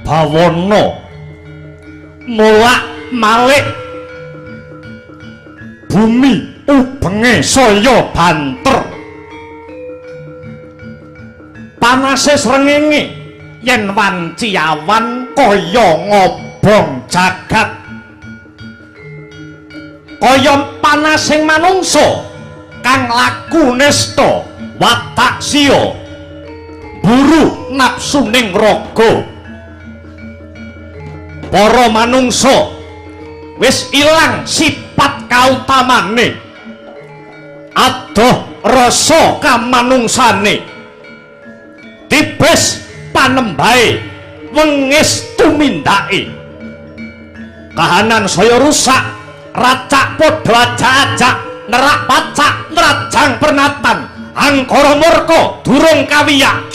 Bawana molak malik bumi ubenge saya banter, panase srengenge yen wanci awan kaya ngobong jagat, kaya panasing manungsa kang laku nesta watak siya buru nafsuning raga. Para manungsa wis ilang sifat kautamane, adoh rasa kamanungsane, tibes panembahe wengis tumindake, kahanan saya rusak, racak padha ajak-ajak, nerak pacak nrajang pernatan, angkara murka durung kawiyak.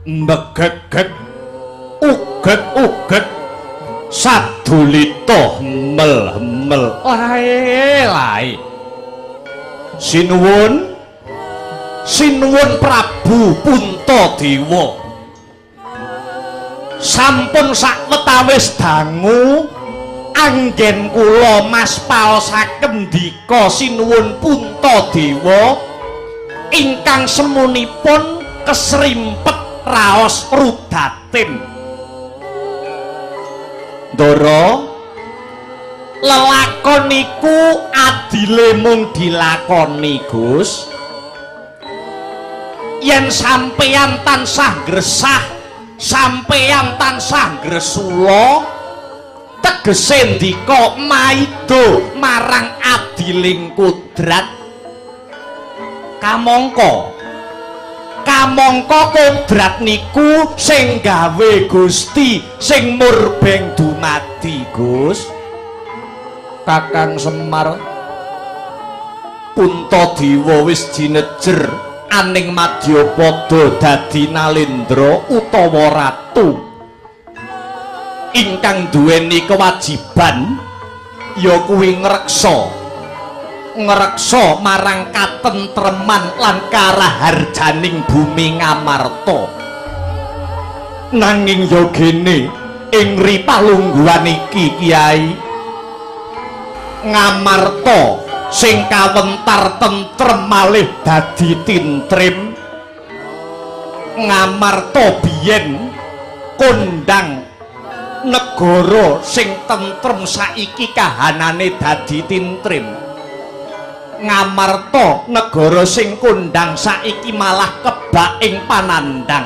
Mbegegeg uget-uget sadulita hemel-hemel lae-lae. Sinuwun sinuwun Prabu Puntadewa, sampun sakwetawis dangu anggen kula mas paosaken ndika sinuwun Puntadewa ingkang semunipun kesrimpet raos rudatin. Ndara, Lelakon niku adile mung dilakoni, Gus. Yen sampeyan tansah gresah, sampeyan tansah gresula, tegese ndika maido marang adiling kodrat. Kamangka kamangka kodrat niku sing gawe Gusti sing murbeng dumadi, Gus. Kakang Semar, Puntadewa wis jinejer aning madyapada dadi nalendra utawa ratu ingkang duweni kewajiban ya kuwi ngreksa ngreksa marang katentreman lan karaharjaning bumi Ngamarta. Nanging ya gene ing ripalungguhan iki Kyai, Ngamarta sing kawentar tentrem malih dadi tintrim. Ngamarta biyen kondang negara sing tentrem saiki kahanane dadi tintrim. Ngamarta negara sing kondang saiki malah kebak ing panandhang.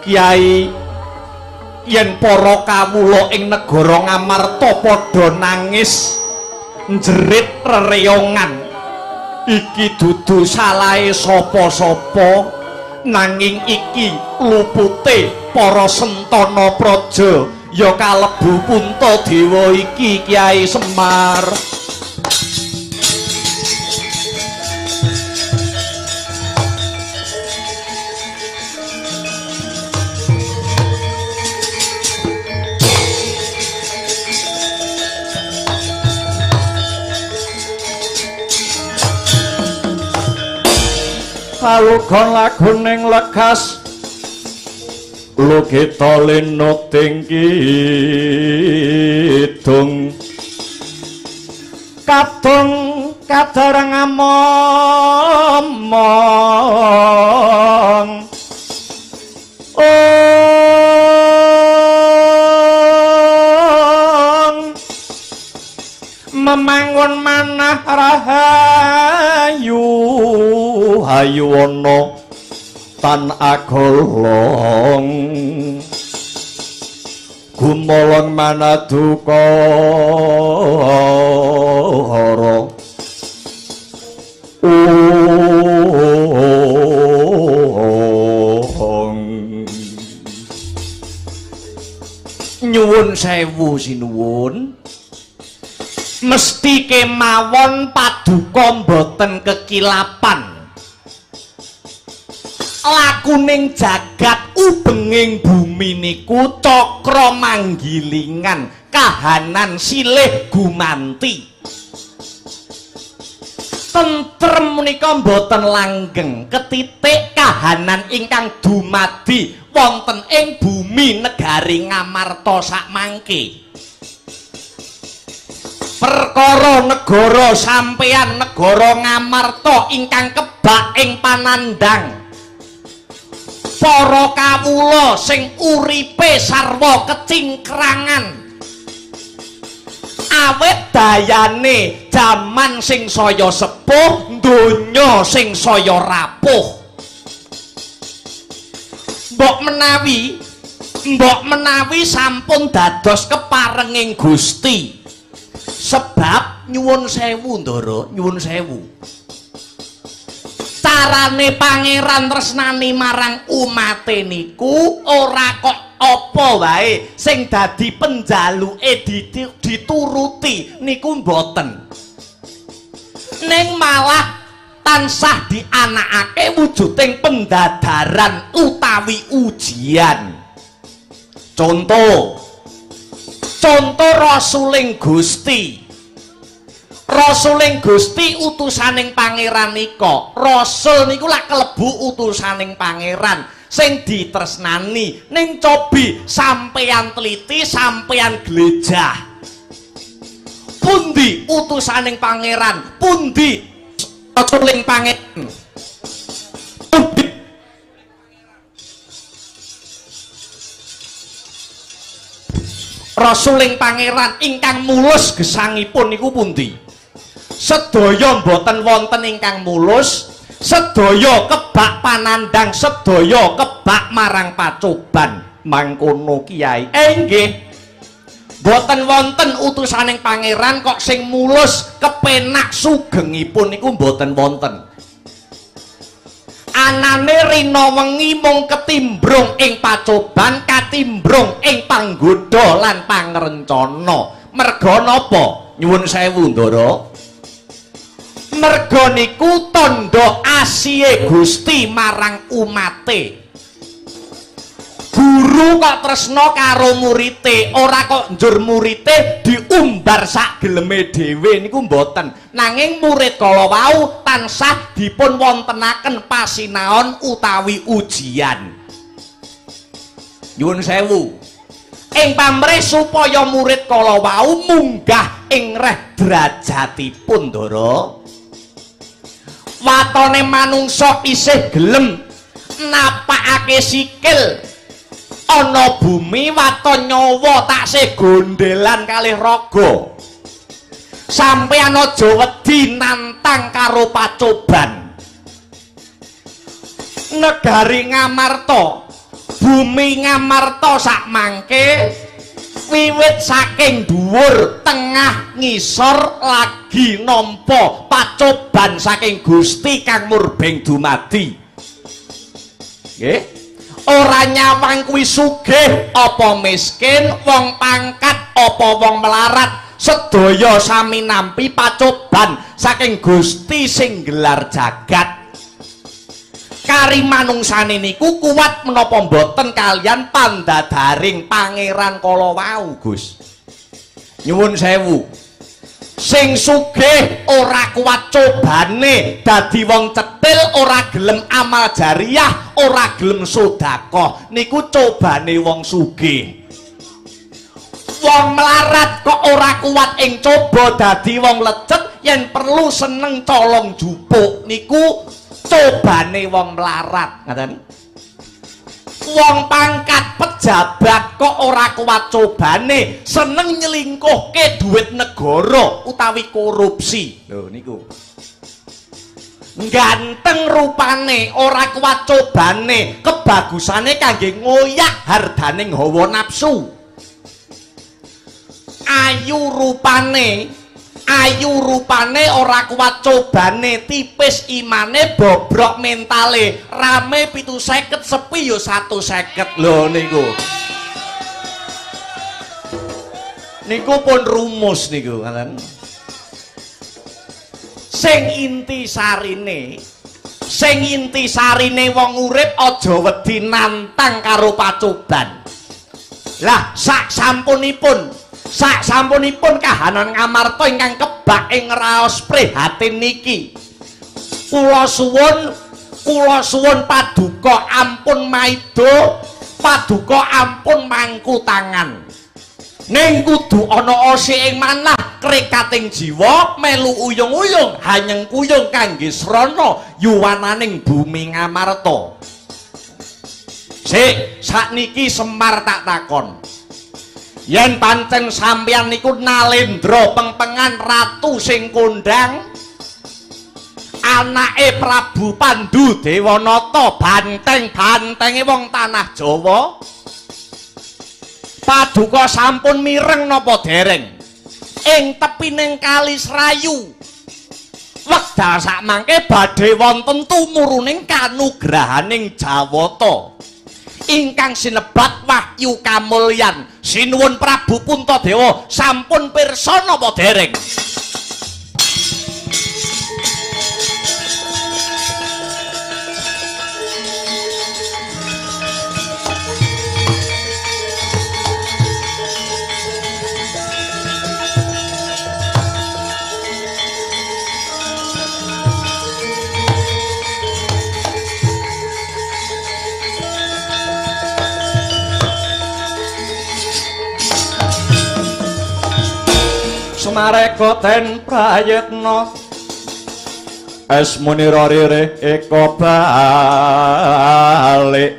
Kyai, yen para kawula ing negara Ngamarta padha nangis njerit rereyongan, iki dudu salahe sapa-sapa, nanging iki lupute para sentana praja ya kalebu Puntadewa iki, Kyai Semar. Kalugon laguning legas lukita linuting kidung, kadung kadarang amomong. Ong memangun manah rahayu hayu ana tan agolong, gumolong manadukara. Ong. Nyuwun sewu sinuwun, mesti kemawon paduka mboten kekilapan. Lakuning jagat ubenging bumi niku cakra manggilingan kahanan silih gumanti. Tentrem menika mboten langgeng ketitik kahanan ingkang dumadi wonten ing bumi negari Ngamarta sakmangke. Perkara negara sampeyan negara Ngamarta ingkang kebak ing panandhang, para kawula sing uripe sarwa kecingkrangan awit dayane jaman sing saya sepuh, donya sing saya rapuh. Mbok menawi sampun dados keparenging Gusti. Sebab nyuwun sewu, Ndara, nyuwun sewu. Carane pangeran tresnani marang umate niku ora kok apa wae sing dadi penjaluke dituruti niku mboten. Ning malah tansah dianakake wujuding pendadaran utawi ujian. Contoh Rasuling Gusti. Rasuling Gusti utusaning pangeran nika. Rasul niku lak kelebu utusaning pangeran sing ditresnani. Ning cobi sampeyan teliti, sampeyan glejah. Pundi utusaning pangeran? Pundi rasuling pangeran? Pundi Rasuling Pangeran ingkang mulus gesangipun niku pundi? Sedaya mboten wonten ingkang mulus, sedaya kebak panandhang, sedaya kebak marang pacoban. Mangkono Kiai. Nggih. Mboten wonten utusaning Pangeran kok sing mulus kepenak sugengipun niku mboten wonten. Anane rina wengi mung ketimbrung ing pacoban, katimbrung ing panggodha lan pangrencana. Merga napa? Nyuwun sewu, Ndara. Merga niku tandha asihe Gusti marang umate. Guru kok tresna karo murite, ora kok njur murite diumbar sak geleme dhewe niku mboten. Nanging murid kala wau tansah dipun wontenaken pasinaon utawi ujian. Nyuwun sewu. Ing pamrih supaya murid kala wau munggah ing reh derajatipun, Ndara. Watone manungsa isih gelem napakake sikil ana bumi, waton nyawa taksih gondelan kalih raga. Sampeyan aja wedi nantang karo pacoban. Negari Ngamarta, bumi Ngamarta sakmangke wiwit saking dhuwur, tengah, ngisor lagi nampa pacoban saking Gusti kang murbeng dumadi. Nggih. Ora nyawang kuwi sugih apa miskin, wong pangkat apa wong melarat, sedaya sami nampi pacoban saking Gusti sing gelar jagat. Kari manungsane niku kuat menapa mboten kalian pandadaring Pangeran kala wau, Gus. Nyuwun sewu. Sing sugih ora kuat cobane dadi wong cetil, ora gelem amal jariah, ora gelem sedekah, niku cobane wong sugih. Wong melarat kok ora kuat ing coba dadi wong lecet, yen perlu seneng colong jupuk, niku cobane wong melarat, ngaten. Wong pangkat pejabat kok ora kuat cobane seneng nyelingkuhke duit negara utawi korupsi. Lho niku ganteng rupane ora kuat cobane, kebagusane kangge ngoyak hardaning hawa nafsu. Ayu rupane, ayu rupane ora kuat cobane, tipis imane, bobrok mentale, rame 750 sepi yo 150. Lho niku niku pun rumus niku, ngaten. Sing inti sarine, sing inti sarine wong urip aja wedi nantang karo pacoban. Lah sak sampunipun, sak sampunipun kahanan Ngamarta ingkang kebak ing raos prihatin niki, kula suwun, kula suwun paduka ampun maida, paduka ampun mangku tangan. Ning kudu ana ose ing manah krekating jiwa melu uyung-uyung hanyeng kuyung kangge srana yuwananing bumi Ngamarta. Sik, sakniki Semar tak takon. Yen pancen sampeyan niku nalendra pengpengan ratu sing kondang, anake Prabu Pandu Dewanata, banteng-bantenge wong tanah Jawa, paduka sampun mireng napa dereng ing tepining kali Serayu wekdal sakmangke badhe wonten tumuruning kanugrahaning Jawata ingkang sinebat wahyu kamulyan. Sinuwun Prabu Puntadewa sampun pirsa napa dereng? Semareka den prayitna esmunira ririh eka balik.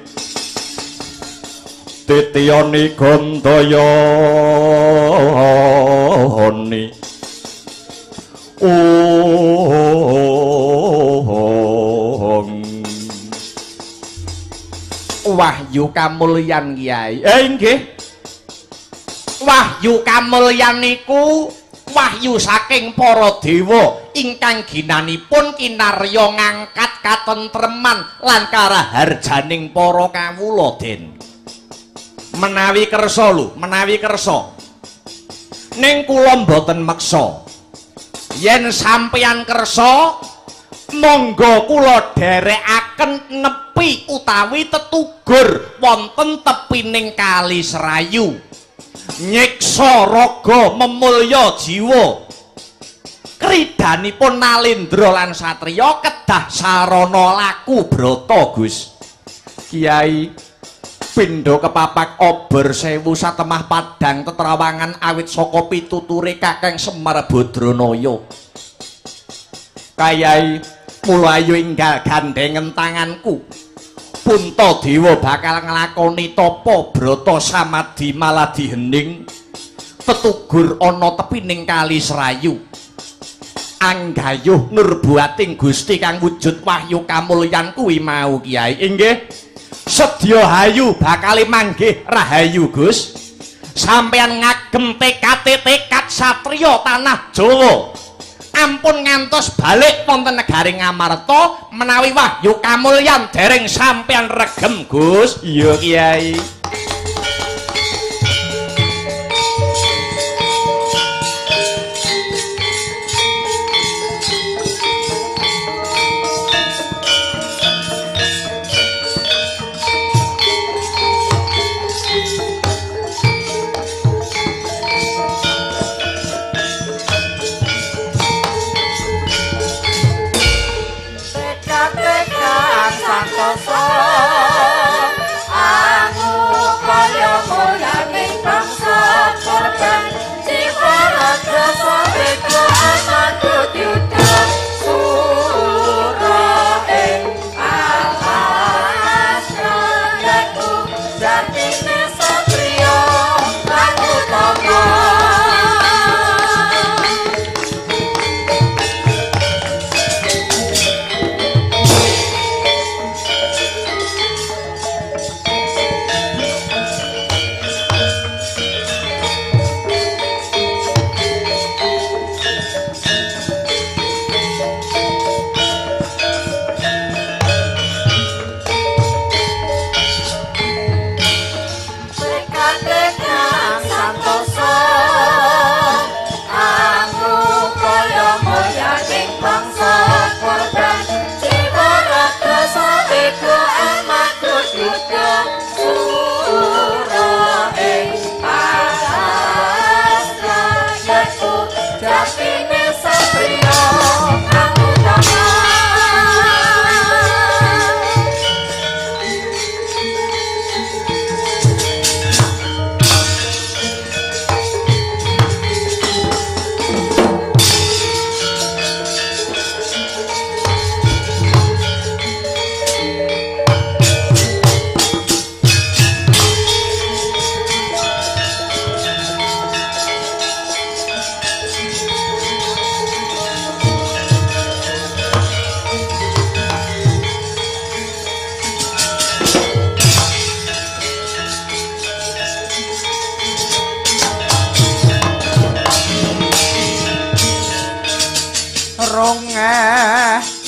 Titiyani Gandayani. Ong. Wahyu kamulyan Kyai. Nggih. Wahyu kamulyan niku wahyu saking para dewa ingkang ginanipun kinarya ngangkat katentreman lan karaharjaning para kawula, Den. Menawi kersa lho, menawi kersa. Ning kula mboten meksa. Yen sampeyan kersa, monggo kula dherekaken nepi utawi tetugur wonten tepining Kali Serayu. Nyiksa raga memulya jiwa. Kridanipun Nalendra lan satriya kedah sarana laku brata, Gus. Kiai pindha kepapak obor sewu satemah padhang tetrawangan awit saka pituture Kakang Semar Badranaya. Kayai mula ayo enggal gandhengen tanganku. Puntadewa bakal nglakoni tapa brata samadhi maladi hening tetugur ana tepining Kali Serayu. Anggayuh nurbuating Gusti kang wujud wahyu kamulyan kuwi mau, Kyai. Inggih. Sedya hayu bakale manggih rahayu, Gus. Sampeyan ngagem tekate tekad satriya tanah Jawa. Ampun ngantos balik wonten negari Ngamarta menawi wahyu kamulyan dereng sampeyan regem, Gus. Iya, Kyai.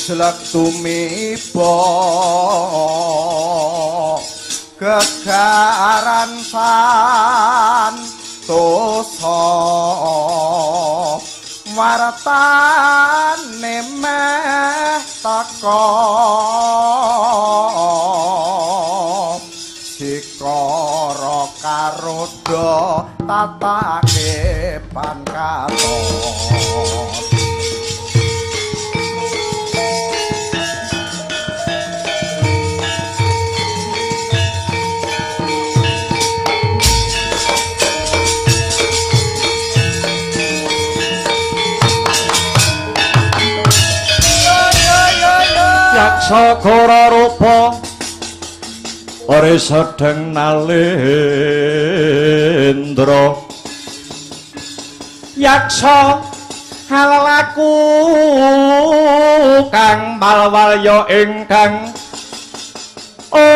Jelek tumiba gegaran santosa wartane meh teka sikara karoda tatake pangkaton. Yaksa Kara rupa Ore sedeng nalendra yaksa halalaku kang malwalya ingkang ong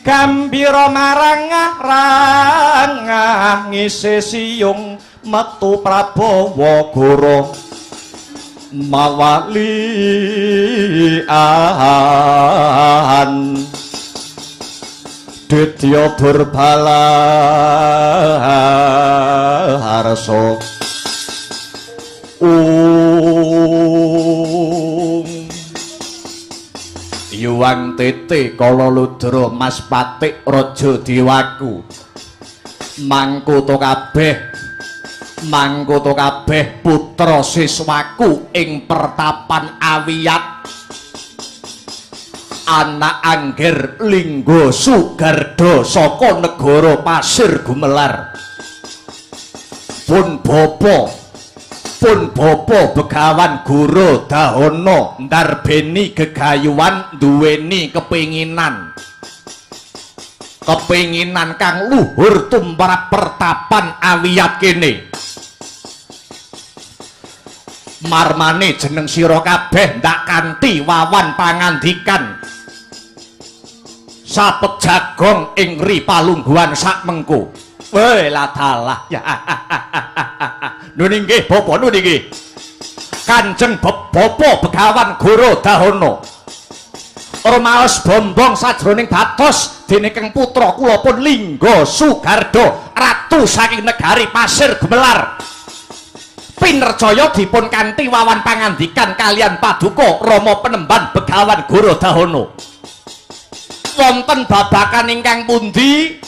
gambira marang rangah ngisi siyung metu Prabawa Goro mawalian Ditya Durbala harsa Yuwang Tete Kala Ludra Mas Patik Raja Dewaku mangkoto kabeh putra siswaku ing pertapan Awiyat anak Angger Lingga Sugarda saka negara Pasir Gumelar. Pun bapa Begawan Guru Dahana ndarbeni gegayuhan duweni kepinginan kang luhur tumrap pertapan Awiyat kene. Marmane jeneng sira kabeh ndak kanthi wawan pangandikan sapet jagong ing ri palungguhan sak mengko. Weh ladalah ya. Nun inggih bapa, nun inggih. Kanjeng Bapa Begawan Guru Dahana rumaos bombong sajroning batos dene keng putra kula pun Lingga Sugarda ratu saking negari Pasir Gumelar. Pinercaya dipun kanthi wawan pangandikan kalian paduka Rama Penemban Begawan Guru Dahana. Wonten babakan ingkang pundi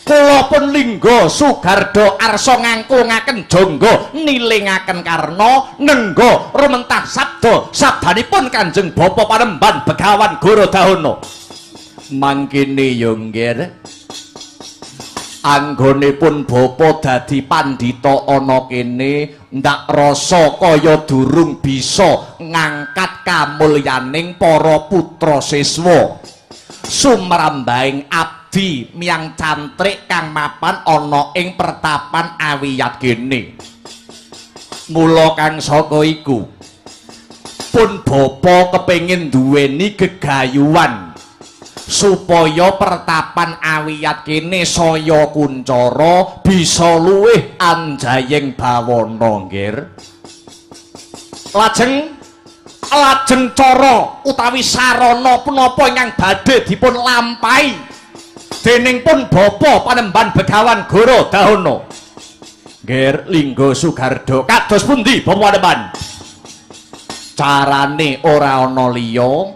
kula pun Lingga Sugarda arsa ngangkungaken jangga nilingaken karna nengga rumentah sabda sabdanipun Kanjeng Bapa Panemban Begawan Guru Dahana. Mangkene ya nggih, anggonipun bapa dadi pandhita ana kene ndak rasa kaya durung bisa ngangkat kamulyaning para putra siswa sumrambahing abdi miyang cantrik kang mapan ana ing pertapan Awiyat kene. Mula kang saka iku pun bapa kepengin duweni gegayuhan supaya pertapan Awiyat kene saya kuncara bisa luwih anjayeng bawana nggih. Lajeng cara utawi sarana punapa ingkang badhe dipun lampahi dening pun Bapa Panemban Begawan Guru Dahana. Nggih Lingga Sugarda kados pundi Bapa Panemban? Carane ora ana liya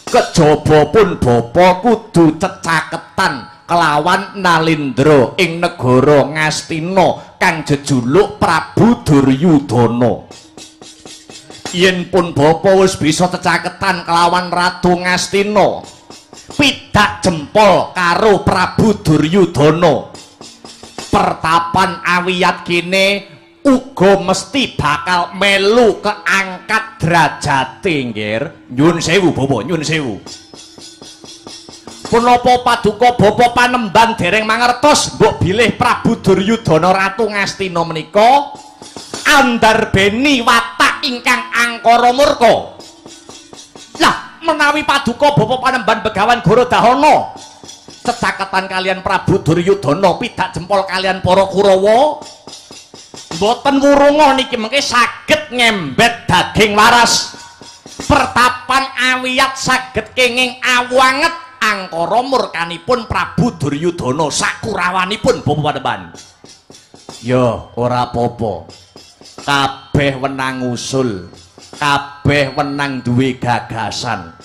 kejaba pun bapa kudu cecaketan kelawan Nalindra ing negara Ngastina kang jejuluk Prabu Duryudana. Yen pun bapa wis bisa cecaketan kelawan Ratu Ngastina, pidak jempol karo Prabu Duryudana, pertapan Awiyat kene uga mesti bakal melu keangkat derajate nggih. Nyuwun sewu bapa, nyuwun sewu. Punapa paduka Bapa Panemban dereng mangertos mbok bilih Prabu Duryudana Ratu Ngastina menika andarbeni watak ingkang angkara murka. Lah menawi paduka Bapa Panemban Begawan Guru Dahana cecaketan kalian Prabu Duryudana pidak jempol kalian para Kurawa mboten wurunga niki mengke saged ngembet daging waras. Pertapan Awiyat saged kenging awanget angkara murkanipun Prabu Duryudana sakurawanipun Bapa Panemban. Ya ora apa-apa, kabeh wenang usul, kabeh wenang duwe gagasan.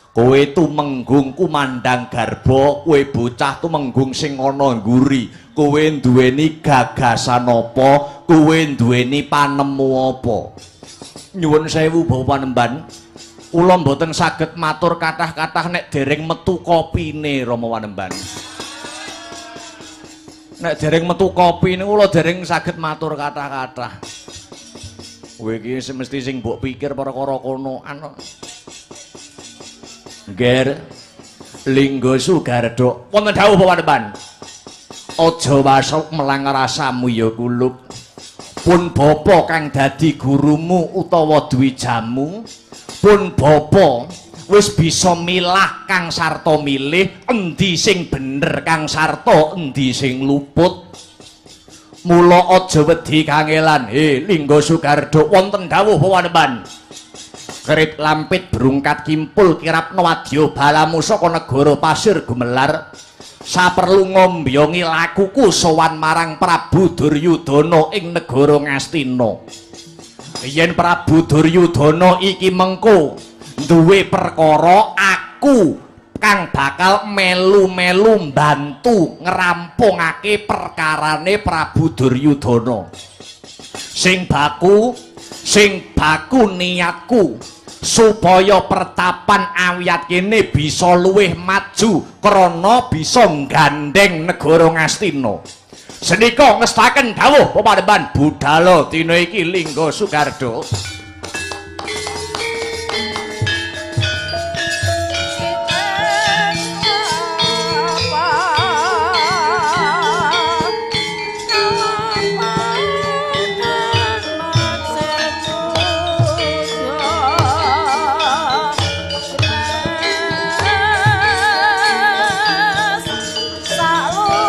Kowe tumenggung kumandang garba, kowe bocah tumenggung sing ana ngguri, kowe duweni gagasan apa, kowe duweni panemu apa. Nyuwun sewu Bapak Panemban, kula mboten saged matur kathah-kathah nek dereng metu kopine Rama Panemban. Nek dereng metu kopi niku kula dereng saged matur kathah-kathah. Kowe iki mesti sing mbok pikir perkara konoan. Ngger Lingga Sugardo, wonten dawuh Panembahan. Aja wasok melang rasamu ya kulup. Pun bapa kang dadi gurumu utawa dwijamu, pun bapa wis bisa milah kang sarta milih endi sing bener kang sarta endi sing luput. Mula aja wedi kangelan. He Lingga Sugardo, wonten dawuh Panembahan. Kerit lampit brungkat kimpul kirapna wadya balamu saka negara pasir gumelar. Saperlu ngombyongi lakuku sowan marang Prabu Duryudana ing negara Ngastina. Yen Prabu Duryudana iki mengko duwe perkara, aku kang bakal melu-melu mbantu ngrampungake perkarane Prabu Duryudana. Sing baku niatku supaya pertapan awiyat kene bisa luwih maju krana bisa nggandeng negara Ngastina. Senika ngestaken dawuh Panembahan budala dina iki Lingga Sugardo. Salu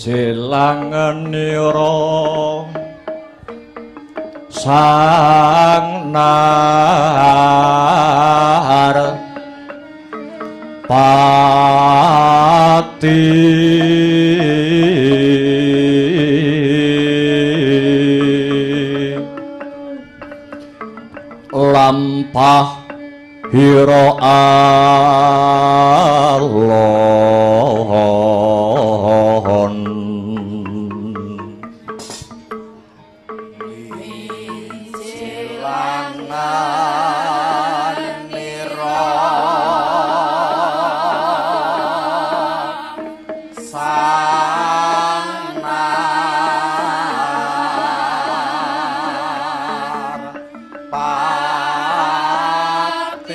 Mijilangenira sang nar pati lampah hira alon Wijilangan nira sang nar pati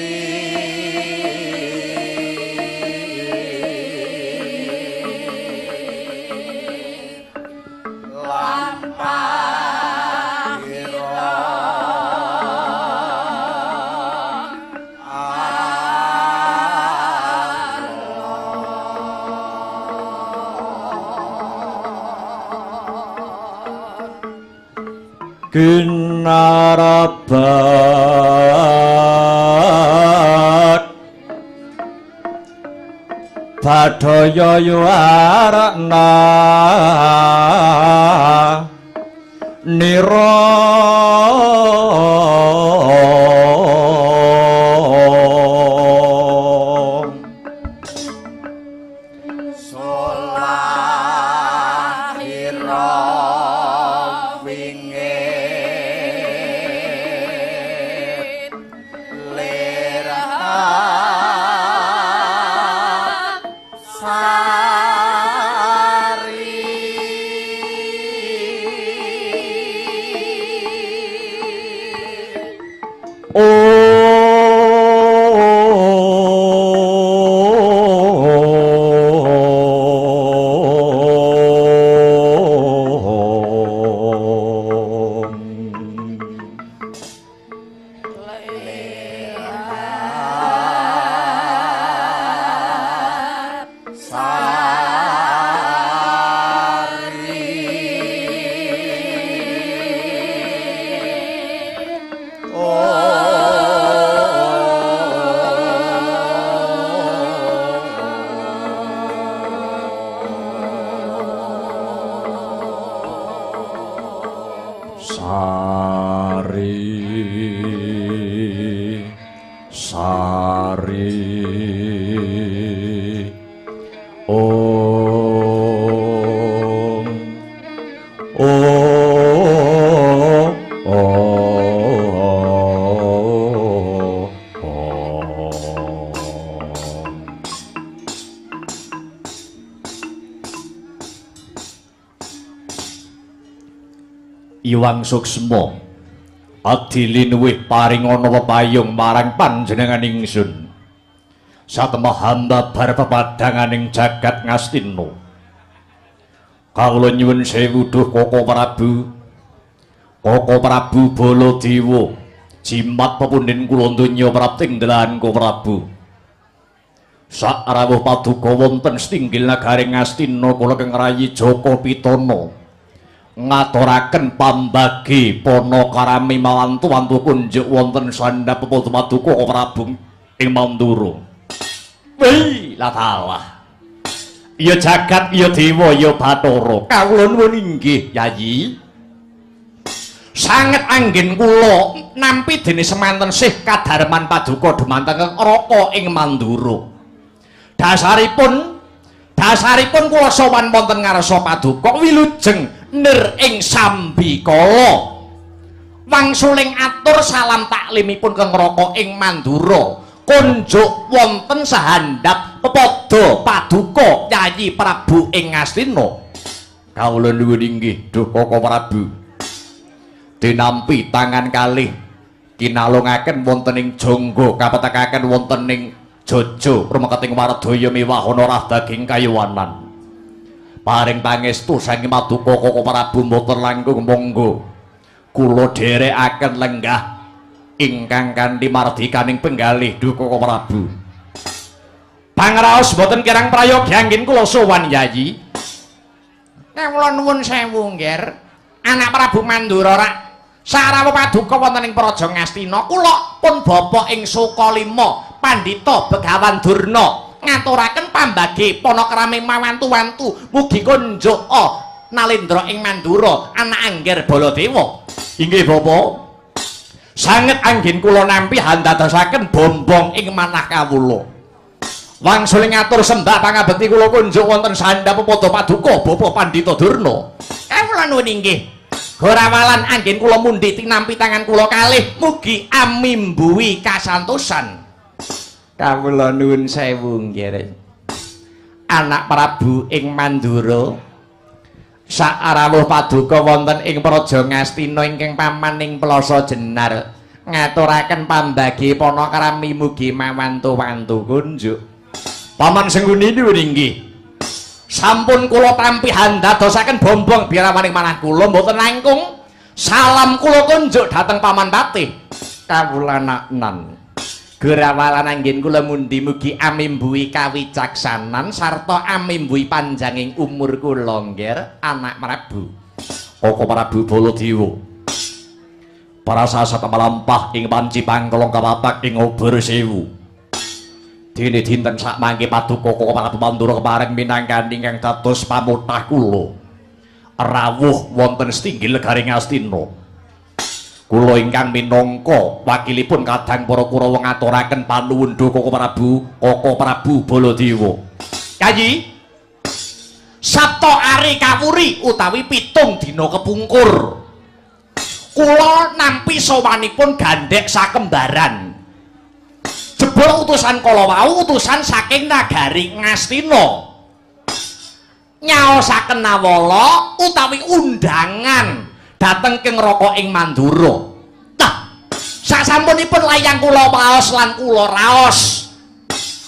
lampah ira Kinarabat Badaya yuwarna nira Solahira wingit lir sari. Sari sari om om om om. Iwang Suksma adilinuwih paringana pepayung marang panjenengan ingsun. Satemah hamba bar pepadhanganing jagat Ngastina. Kawula nyuwun sewu duh Koko Prabu. Koko Prabu Baladewa, jimat pepundhen kula donya prapting delahan Koko Prabu. Sakrawuh paduka wonten setinggil nagaring Ngastina kula keng rayi Jaka Pitana ngaturaken pambagi panakarami mawantu-wantu kunjuk wonten sandhap pepadha paduka Prabu ing Mandura. Wih, latalah. Ya jagat, ya dewa, ya bathara. Kawula nuwun inggih, Yayi. Sanget anggen kula nampi dene semanten sih kadarman paduka dumateng Raka ing Mandura. Dasaripun kula sowan wonten ngarsa paduka wilujeng nir ing sambikala. Wangsuling atur salam taklimipun keng Raka ing Mandura. Kunjuk wonten sahandhap pepadha paduka Yayi Prabu ing Ngastina. Kawula nuwun inggih duh Koko Prabu. Dinampi tangan kalih kinalungaken wonten ing jangga kapetekaken wonten ing jojo rumeketing wardaya miwahana rah daging kayuwanan. Paring pangestu saking paduka Koko Prabu mboten langkung monggo kula dherekaken lenggah ingkang kanthi mardikaning penggalih duh Koko Prabu. Pangraos mboten kirang prayogi anggen kula sowan Yayi. Kawula nuwun sewu nggih. Anak Prabu Mandura rak sarawuh paduka wonten ing Praja Ngastina kula pun bapa ing Sukalima Pandhita Begawan Durna ngaturaken pambagi panakrami mawantu-wantu mugi kunjuk nalendra ing Mandura anak Angger Baladewa. Inggih bapa. Sanget anggen kula nampi handadosaken bombong ing manah kawula. Wangsul ngatur sembah pangabekti kula kunjuk wonten sandhap pepadha paduka bapa Pandhita Durna. Kawula nuwun inggih. Gorawalan anggen kula mundhi tinampi tangan kula kalih mugi amimbuhi kasantosan. Kawula nuwun sewu nggih. Anak Prabu ing Mandura sakrawuh paduka wonten ing Praja Ngastina ingkang pamaning Plaza Jenar ngaturaken pambagi panakrami mugi mawantu-wantu kunjuk. Paman Sengkuni nuwun inggih. Sampun kula tampi handadosaken bombong birawaning manah kula mboten langkung salam kula kunjuk dhateng Paman Patih. Kawula naknan. Gerawalan anggen kula mundi mugi amimbuhi kawicaksanan sarta amimbuhi panjanging umur kula nggih anak Prabu. Koko Prabu Baladewa. Prasasat mlampah ing panci pangklong kapapak ing obor sewu. Dene dinten sakmangke paduka Koko Prabu Mandura kepareng minangkani ingkang dados pamotah kula. Rawuh wonten setinggil negaring Ngastina. Kula ingkang minangka wakilipun kadang para Kurawa ngaturaken panuwun duh Koko Prabu, Koko Prabu Baladewa. Kayi Sabta Ari Kawuri utawi 7 dina kepungkur. Kula nampi sowanipun gandhek sakembaran. Jebul utusan kala wau utusan saking nagari Ngastina. Nyaosaken nawala utawi undangan dhateng keng Raka ing Mandura. Tah, sasampunipun layang kula waos lan kula raos.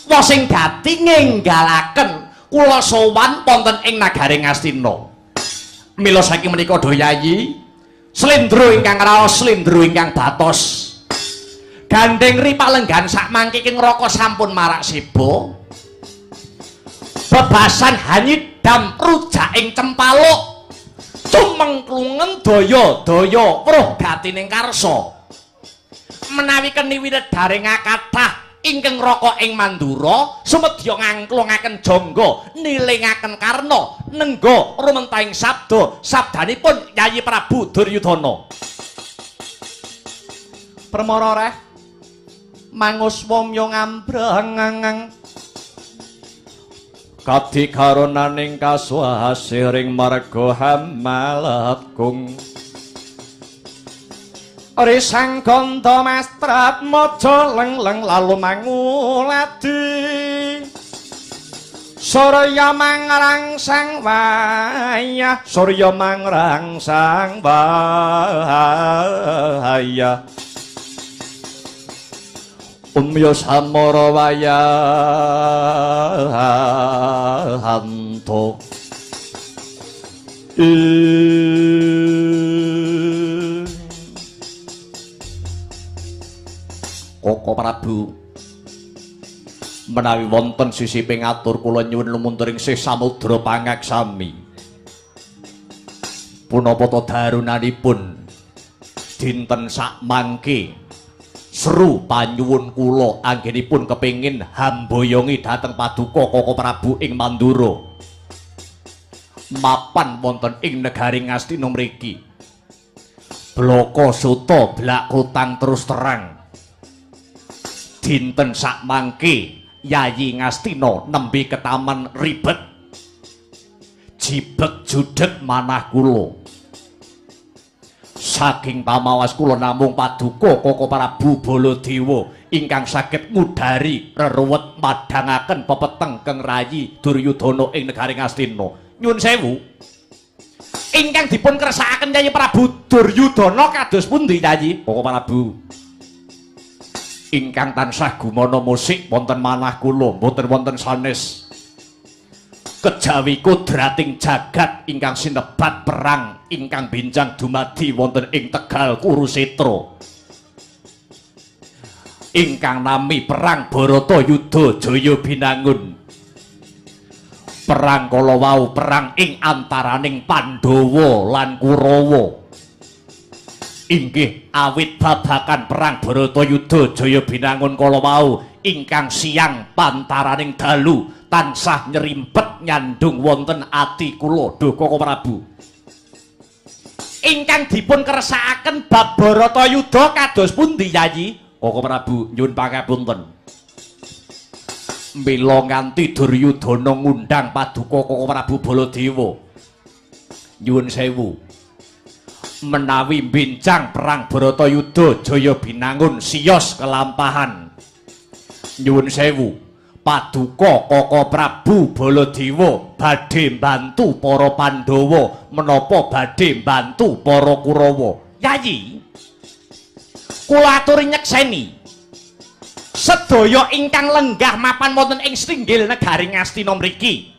Wos sing dadi ngenggalaken kula sowan wonten ing nagari Ngastina. Mila saking menika do Yayi, slendro ingkang raos, slendro ingkang batos. Gandeng ri palenggan sakmangke ing Raka sampun marak seba. Bebasan hanyidam rujak ing cempaluk. Cumengklungen daya-daya weruh gatining karsa. Menawi keni winedaring kathah ingkang Raka ing Mandura sumedya ngangklungaken jangga nilingaken karna nengga rumentahing sabda sabdanipun Yayi Prabu Duryudana. Permara reh manguswa mya ngambrang kadikaronaning kasuwasih ring marga Hamalatkung. Risang ganda mastrat maja leng-leng lalu manguladi. Surya mangrangsang wayah, surya mangrangsang wayah. Umya samara wayahanto. Koko Prabu, menawi wonten sisi pingatur kula nyuwun lumunturing sih samudra pangaksami. Punapa ta darunanipun dinten sakmangke seru panyuwun kula anggenipun kepengin hamboyongi dhateng paduka Koko Prabu ing Mandura. Mapan wonten ing negari Ngastina mriki. Blaka suta blak kutang terus terang. Dinten sakmangke Yayi Ngastina nembe ketaman ribet jibeg judeg manah kula. Saking pamawas kula namung paduka Koko Prabu Baladewa ingkang saged ngudari reruwet madhangaken pepeteng keng rayi Duryudana ing negari Ngastina. Nyun sewu, ingkang dipun kersakaken Yayi Prabu Duryudana kados pundi Yayi? Koko Prabu ingkang tansah gumana musik wonten manah kula mboten wonten sanes kejawi kodrating jagat ingkang sinebat perang ingkang benjang dumadi wonten ing Tegal Kurusetra ingkang nami perang Baratayuda Jaya Binangun. Perang kala wau perang ing antaraning Pandhawa lan Kurawa. Inggih awit babakan perang Baratayuda Jaya Binangun kala wau ingkang siang pantaraning dalu tansah nyerimpet nyandung wonten ati kula duh Koko Prabu. Ingkang dipun kersakaken bab Baratayuda kados pundi Yayi? Koko Prabu nyuwun pangapunten. Mila nganti Duryudana ngundang paduka Koko Prabu Baladewa. Nyuwun sewu. Menawi bincang perang Baratayuda Jaya Binangun siyos kelampahan. Nyuwun sewu, paduka Koko Prabu Baladewa badhe mbantu para Pandhawa menapa badhe mbantu para Kurawa? Yayi, kula aturi nyekseni sedaya ingkang lenggah mapan wonten ing sringgil negari Ngastina mriki.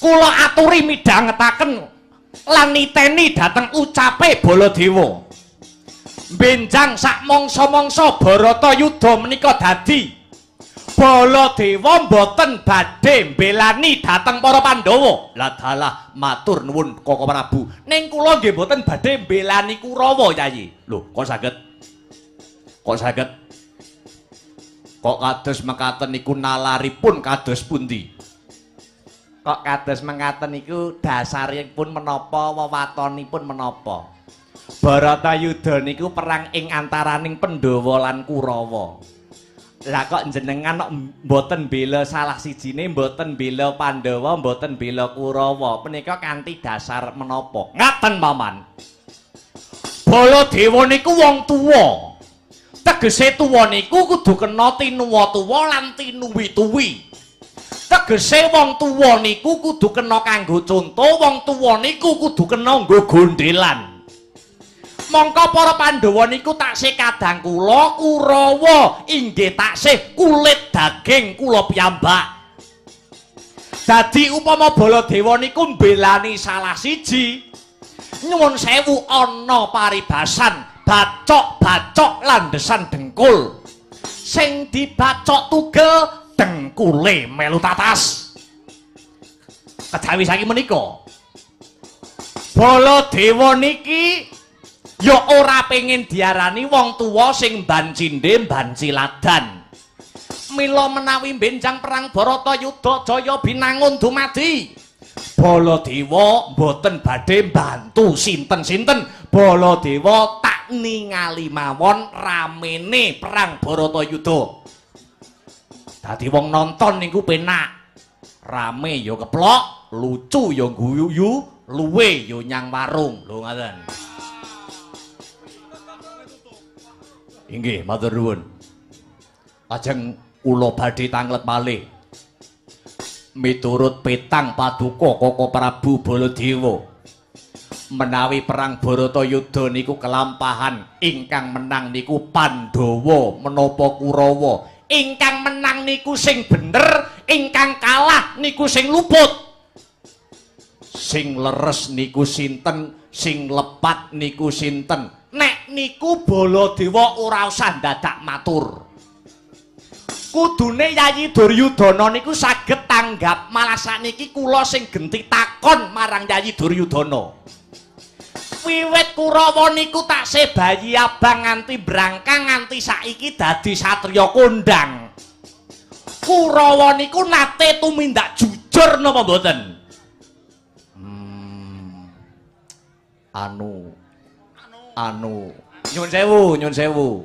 Kula aturi midhangetaken lan niteni dhateng ucape Baladewa. Benjang sak mangsa-mangsa Baratayuda menika dadi Baladewa mboten badhe mbelani dhateng para Pandhawa. Lah dalah matur nuwun Koko Prabu. Ning kula nggih mboten badhe mbelani Kurawa, Yayi. Lho, kok saged? Kok saged? Kok kados mekaten niku nalaripun kados pundi? Kok kados mekaten niku dasaripun menapa, wewatonipun menapa? Baratayuda niku perang ing antaraning Pandhawa lan Kurawa. Lah kok jenengan kok mboten bela salah sijine, mboten bela Pandhawa, mboten bela Kurawa. Menika kanthi dasar menapa? Ngaten paman. Baladewa niku wong tuwa. Tegese tuwa niku kudu kena tinuwa-tuwa lan tinuwi-tuwi. Tegese wong tuwa niku kudu kena kanggo conto, wong tuwa niku kudu kena nggo gondelan. Mongko para Pandhawa niku taksih kadang kula, Kurawa inggih taksih kulit daging kula piyambak. Dadi upama Baladewa niku mbelani salah siji, nyuwun sewu ana paribasan bacok-bacok landesan dengkul. Sing dibacok tugel dengkule melu tatas. Kejawi saking menika Baladewa niki ya ora pengin diarani wong tuwa sing mban cindhe mban ciladan. Mila menawi benjang perang Baratayuda Jaya Binangun dumadi, Baladewa mboten badhe mbantu sinten-sinten. Baladewa tak penak ningali mawon ramene perang Baratayuda. Dadi wong nonton niku penak. Rame ya keplok, lucu ya guyu, luwe ya nyang warung. Lho ngaten. Inggih, matur nuwun. Lajeng kula badhe tanglet malih. Miturut petang paduka Koko Prabu Baladewa, menawi perang Baratayuda niku kelampahan ingkang menang niku Pandhawa menapa Kurawa. Ingkang menang niku sing bener, ingkang kalah niku sing luput. Sing leres niku sinten, sing lepat niku sinten. Nek niku Baladewa ora usah dadak matur. Kudune Yayi Duryudana niku saged tanggap, malah sakniki kula sing genti takon marang Yayi Duryudana. Wiwit Kurawa niku taksih bayi abang nganti brangkang nganti saiki dadi satriya kondang. Kurawa niku nate tumindak jujur napa mboten? Anu nyun sewu, nyun sewu.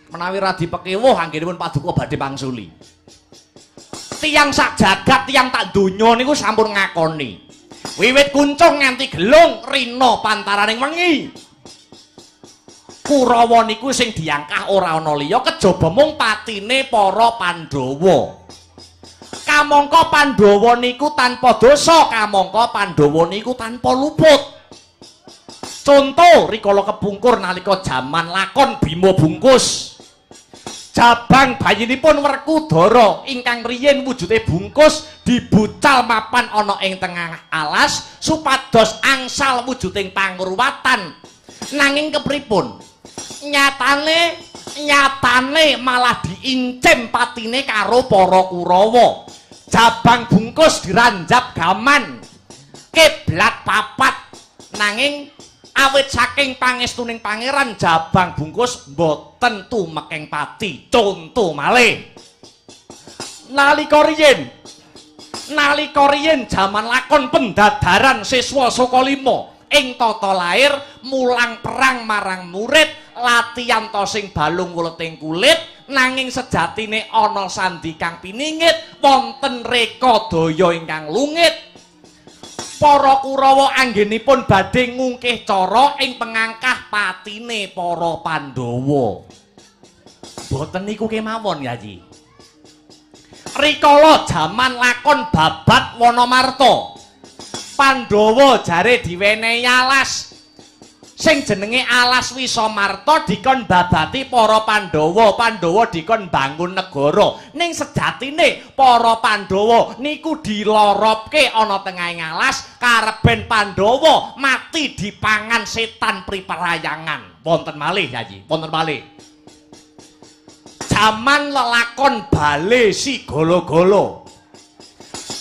Menawi radi pekewuh anggenipun paduka badhe pangsuli. Tiyang sak jagat, tiyang tak donya niku sampun ngakoni. Wiwit kuncung nganti gelung rina pantaraning wengi. Kurawa niku sing diangkah ora ana liya kejaba mung patine para Pandhawa. Kamangka Pandhawa niku tanpa dosa, kamangka Pandhawa niku tanpa luput. Conto rikala kepungkur nalika jaman lakon Bima Bungkus. Jabang bayinipun Werkudara ingkang riyin wujude bungkus dibucal mapan ana ing tengah alas supados angsal wujuding pangruwatan. Nanging kepripun? Nyatane malah diincim patine karo para Kurawa. Jabang bungkus diranjap gaman kiblat papat. Nanging awit saking pangestuning pangeran Jabang Bungkus mboten tumekeng pati. Conto malih nalika riyin jaman lakon pendadaran siswa saka lima ing tata lair mulang perang marang murid latihan tosing balung wuleting kulit, nanging sejatine ana sandi kang piningit wonten rekadaya ingkang lungit. Para Kurawa anggenipun badhe ngungkih cara ing pengangkah patine para Pandhawa. Boten niku kemawon, Yayi. Rikala jaman lakon babat Wanamarta, Pandhawa jare diwenehi alas. Sing jenenge alas Wisamarta dikon babati para Pandhawa, Pandhawa dikon bangun negara. Ning sejatine para Pandhawa niku diloropke ana tengahing alas kareben Pandhawa mati dipangan setan priperayangan. Wonten malih, Yayi, wonten malih. Jaman lelakon bale si golo-golo.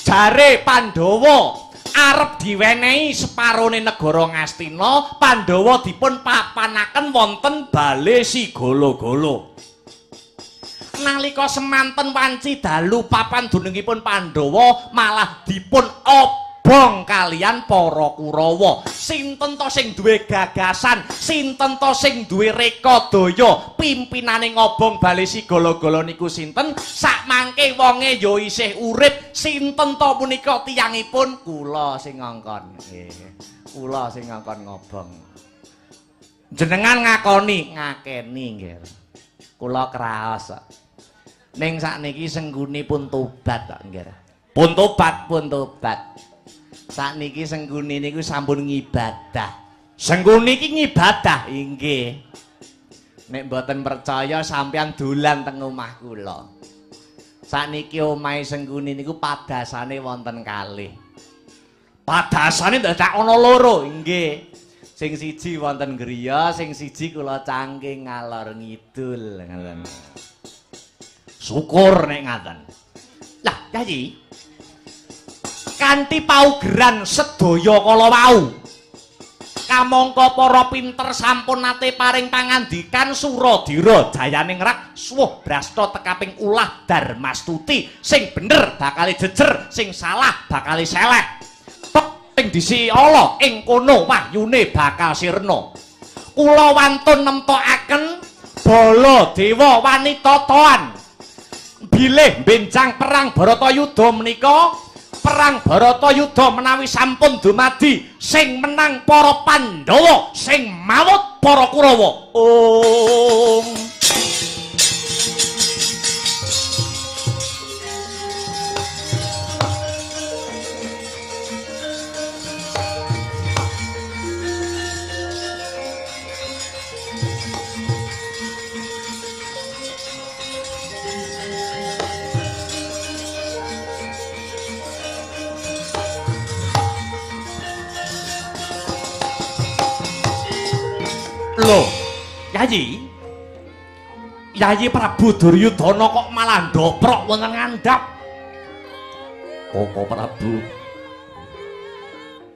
Jare Pandhawa arep diwenehi separone negara Ngastina, Pandhawa dipun papanaken wonten bale si golo-golo. Nalika semanten wanci dalu papan dunungipun Pandhawa malah dipun obong kalian para Kurawa. Sinten to sing duwe gagasan, sinten to sing duwe rekadaya pimpinane ngobong bale si golo-golo niku sinten? Sakmangke wonge ya isih urip, sinten to punika tiyangipun? Kula sing ngongkon. Nggih, kula sing ngongkon ngobong. Jenengan ngakoni, ngakeni nggih. Kula kraos kok. Ning sakniki Sengguni pun tobat kok nggih. Pun tobat, pun tobat. Sakniki Sengguni niku sampun ngibadah. Sengguni iki ngibadah inggih. Nek mboten percaya sampeyan dolan teng omah kula. Sakniki omahe Sengguni niku padasane wonten kalih. Padasane dadak ana loro inggih. Sing siji wonten griya, sing siji kula cangking ngalor ngidul ngoten. Syukur nek ngaten. Lah, Yayi. Kanthi paugeran sedaya kala wau, kamangka para pinter sampun nate paring pangandikan Suradira jayaning rak suwuh brasta tekaping ulah Darmastuti, sing bener bakale jejer, sing salah bakale seleh. Tek sing disi ala ing kono wahyune bakal sirna. Kula wantun nemtokaken bala dewa wanita toan. Bilih benjang perang Baratayuda menika, perang Baratayuda menawi sampun dumadi sing menang para Pandhawa, sing mawut para Kurawa. Om. Lho, Yayi. Yayi Prabu Duryudana kok malah ndoprok wonten ngandhap. Koko Prabu,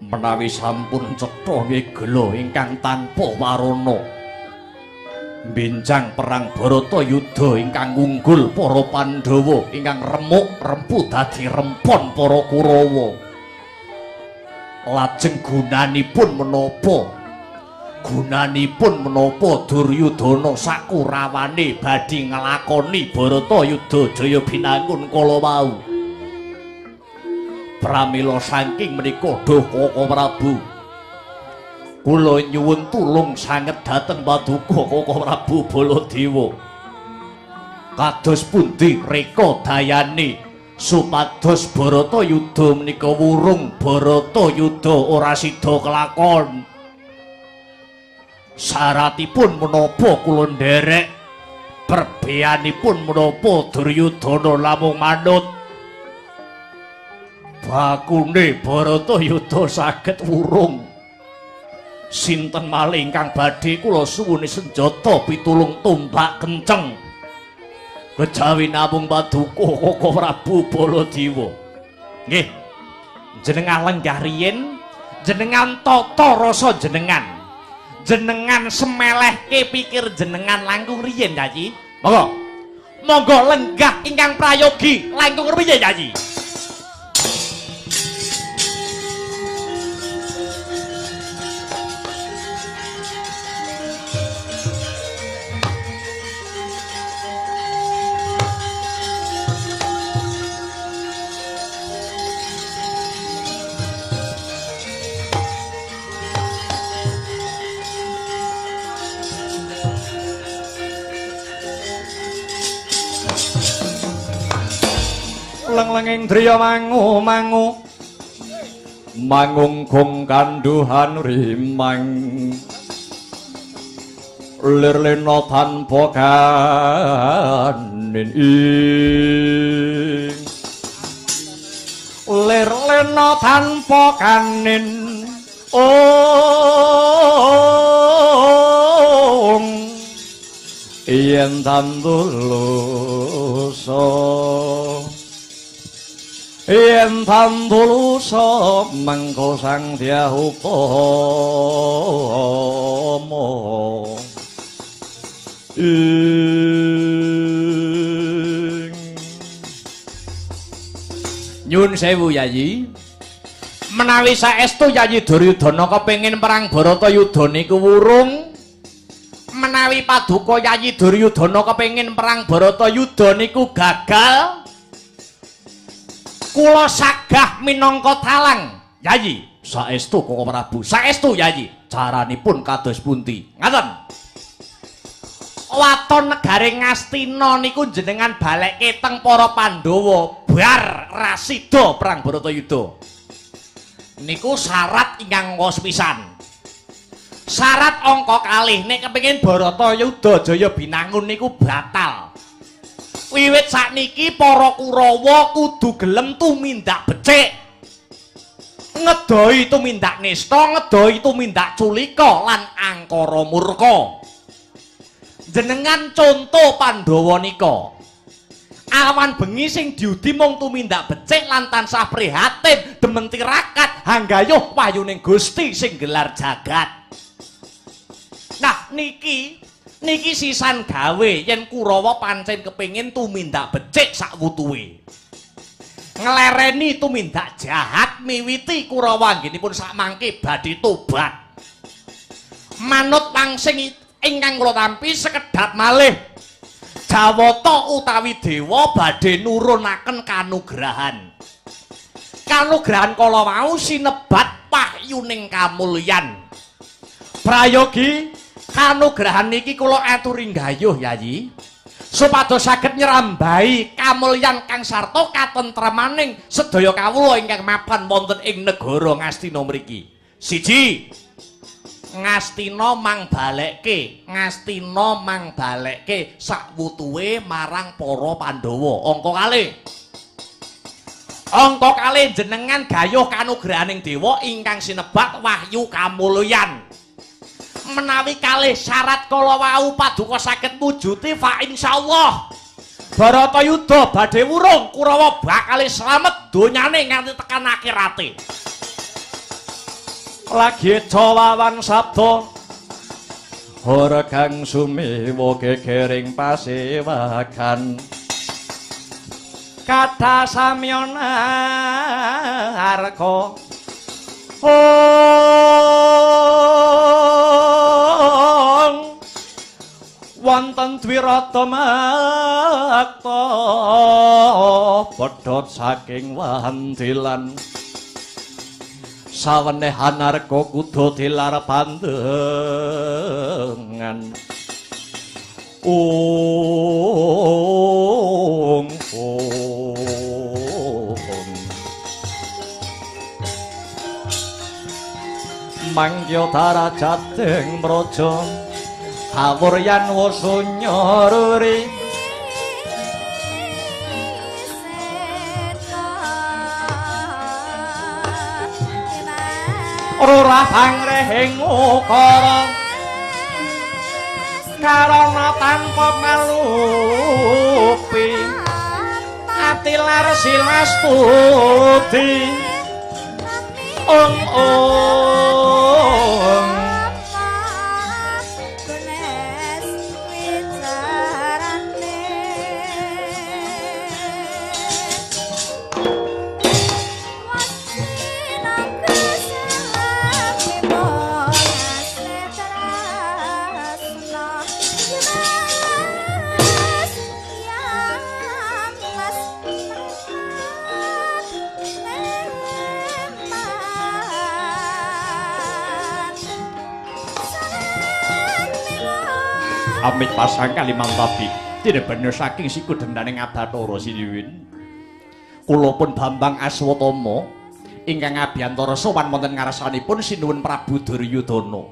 menawi sampun cetha ngegela ingkang tanpa warana. Benjang perang Baratayuda ingkang unggul para Pandhawa ingkang remuk rempu dadi rempon para Kurawa. Lajeng gunanipun menapa? Gunanipun menapa Duryudana sakurawane badhe nglakoni Baratayuda jaya binangun kala wau? Pramila saking menika duh Koko Prabu, kula nyuwun tulung sanget dhateng paduka Koko Prabu Baladewa. Kados pundi reka dayane supados Baratayuda menika wurung, Baratayuda ora sida kelakon? Syaratipun menapa kula nderek? Perbeanipun menapa Duryudana namung manut? Bakune Baratayuda saged wurung. Sinten malih ingkang badhe kula suwuni senjata pitulung tombak kenceng? Kejawi namung paduka Koko Prabu Baladewa. Nggih. Jenengan lenggah riyin, jenengan tata rasa jenengan. Jenengan semelehke pikir jenengan langkung riyin, Yayi. Monggo. Monggo lenggah ingkang prayogi langkung rumiyin, Yayi. Leng-lenging driya mangu-mangu mangungkung kanduhan rimang lir lena tanpa kanin ing lir lena tanpa kanin ong yen tandulusa yen tandulusa mengko sang dyah upama ing. Nyun sewu Yayi, menawi saestu Yayi Duryudana kepengin perang Baratayuda niku wurung, menawi paduka Yayi Duryudana kepengin perang Baratayuda niku gagal, kula sagah minangka talang. Yayi, saestu Koko Prabu, saestu Yayi. Caranipun kados pundi? Ngaten. Waton negare Ngastina niku jenengan balekke teng para Pandhawa bar rasida perang Baratayuda. Niku syarat ingkang angka sepisan. Syarat angka kalih nek kepengin Baratayuda jaya binangun niku batal. Wiwit sakniki para Kurawa kudu gelem tumindak becik. Ngedohi tumindak nista, ngedohi tumindak culika lan angkara murka. Jenengan conto Pandhawa nika. Awan bengi sing diudi mung tumindak becik lan tansah prihatin demen tirakat hanggayuh wayuning Gusti sing gelar jagat. Nah niki niki sisan gawe yen Kurawa pancen kepengin tumindak becik sakwutuwe. Nglereni tumindak jahat miwiti Kurawa anggenipun sakmangke badhe tobat. Manut Pangsing ingkang kula tampi sekedhap malih. Jawata utawi dewa badhe nurunaken kanugrahan. Kanugrahan kala wau sinebat wahyuning kamulyan. Prayogi kanugrahan niki kula aturi nggayuh Yayi, supados saged nyrambahi kamulyan kang sarta katentremaning sedaya kawula ingkang mapan wonten ing negara Ngastina mriki. Siji, Ngastina mang balekke, Ngastina mang balekke sakwutuwe marang para Pandhawa. Angka kalih. Angka kalih jenengan gayuh kanugrahaning dewa ingkang sinebat wahyu kamulyan. Menawi kalih syarat kala wau paduka saged mujuti fa insyaallah Baratayuda badhe wurung, Kurawa bakal slamet donyane nganti tekan akhirate. Lagi cawawan sabda ora kang sumiwa gegering pasewakan kathah samyana arka ong wonten dwirata makta pedhot saking wandilan saweneh anarka kuda dilar pandengan. Ong ong mangkya darajating praja kawuryan wasunya ruri rurah pangrehing ukara karana tanpa malupi ati lar silastuti ong ong. Amit pasang kalimantabi tidak bener saking siku dendaning Abatara Sinuwun. Kula pun Bambang Aswatama ingkang abiyantara sowan wonten ngarsanipun Sinuwun Prabu Duryudana.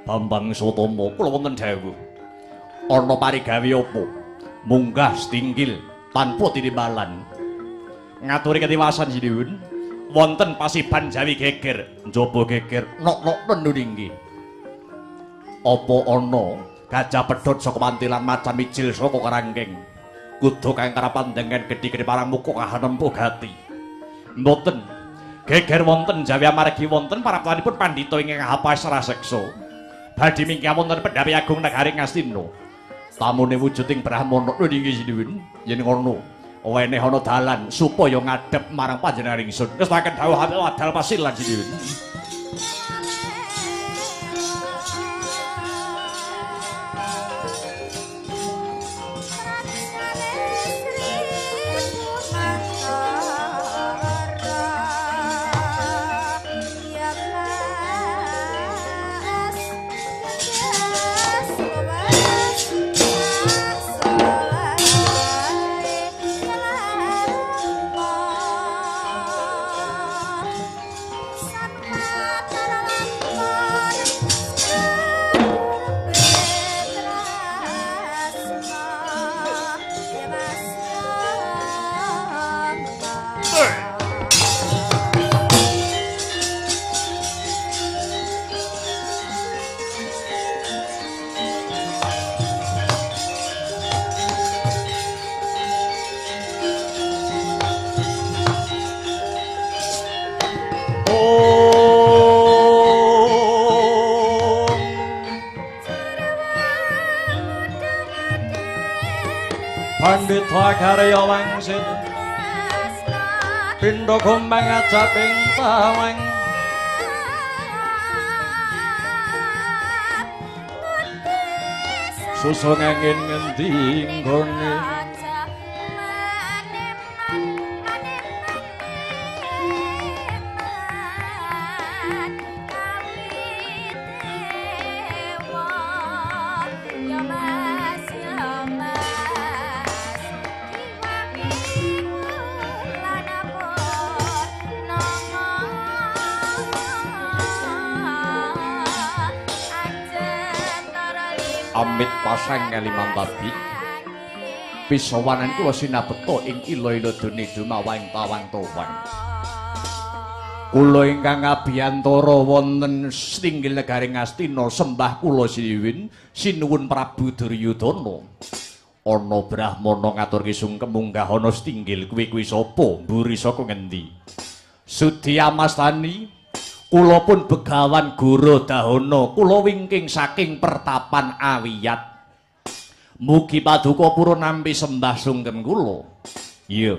Bambang Aswatama kula wonten dawuh. Ana parigawe apa? Munggah setinggil tanpa tinimbalan. Ngaturi ketiwasan Sinuwun, wonten pasiban Jawi geger, njaba geger nok-nok nuninggi. Apa ana gajah pedhot saka wantilan macan mijil saka kerangkeng kuda kang karapandengen gedhi-gedhi parang muka kahanempuh gati. Mboten geger wonten Jawi amargi wonten paraptanipun pandhita ingkang hapasra seksa badhe minggah wonten pendhapi agung negari Ngastina. Tamune wujuding brahmana niki sinuwun yen ngono weneh ana dalan supaya ngadhep marang panjenengan ingsun. Ngestaken dawuh wadal pasilan sinuwun. Pandhita karya wangsit pindha gombang ajaping tawang Susung angin ngendi nggone amit pasang kalimantabi pisowanan kula sinabeta ing ila-ila dene dumawang tawang towang. Kula ingkang abiyantara wonten stinggil negaring Ngastina sembah kula sinuwun sinuwun Prabu Duryudana. Ana brahmana ngaturke sungkem munggah ana stinggil kuwi kuwi sapa mburi saka ngendi? Sudi amastani kula pun Begawan Guru Dahana, kula wingking saking pertapan Awiyat. Mugi paduka purun nampi sembah sungkem kula. Iya,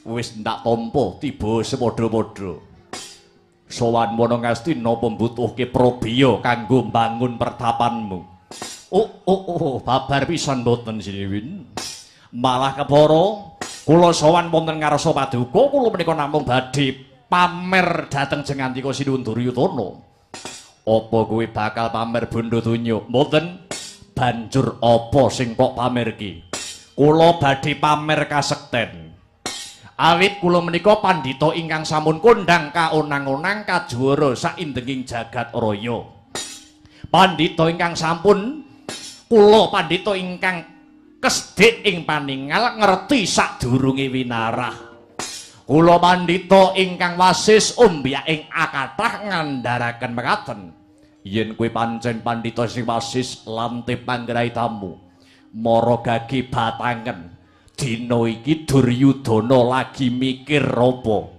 wis ndak tampa tiba sepadha-padha. Sowan wana Ngastina mbutuhke prabiya kanggo mbangun pertapanmu. Oh, oh, oh, babar pisan mboten sinuwun. Malah kepara kula sowan wonten ngarsa paduka, kula menika namung badhe pamer dhateng jengantika Sinuwun Duryudana. Apa kowe bakal pamer bondo donya? Mboten. Banjur apa sing kok pamerki? Kula badhe pamer kasekten. Awit kula menika pandhita ingkang sampun kondhang kaonang-onang kajuwara saindenging jagat raya. Pandhita ingkang sampun kula pandhita ingkang kesdik ing paningal ngerti sadurunge winarah. Kula pandhita ingkang wasis ombyak ing akathah ngandharaken mekaten. Yen kowe pancen pandhita sing wasis lantip panggraitamu, mara gage batangen. Dina iki Duryudana lagi mikir apa?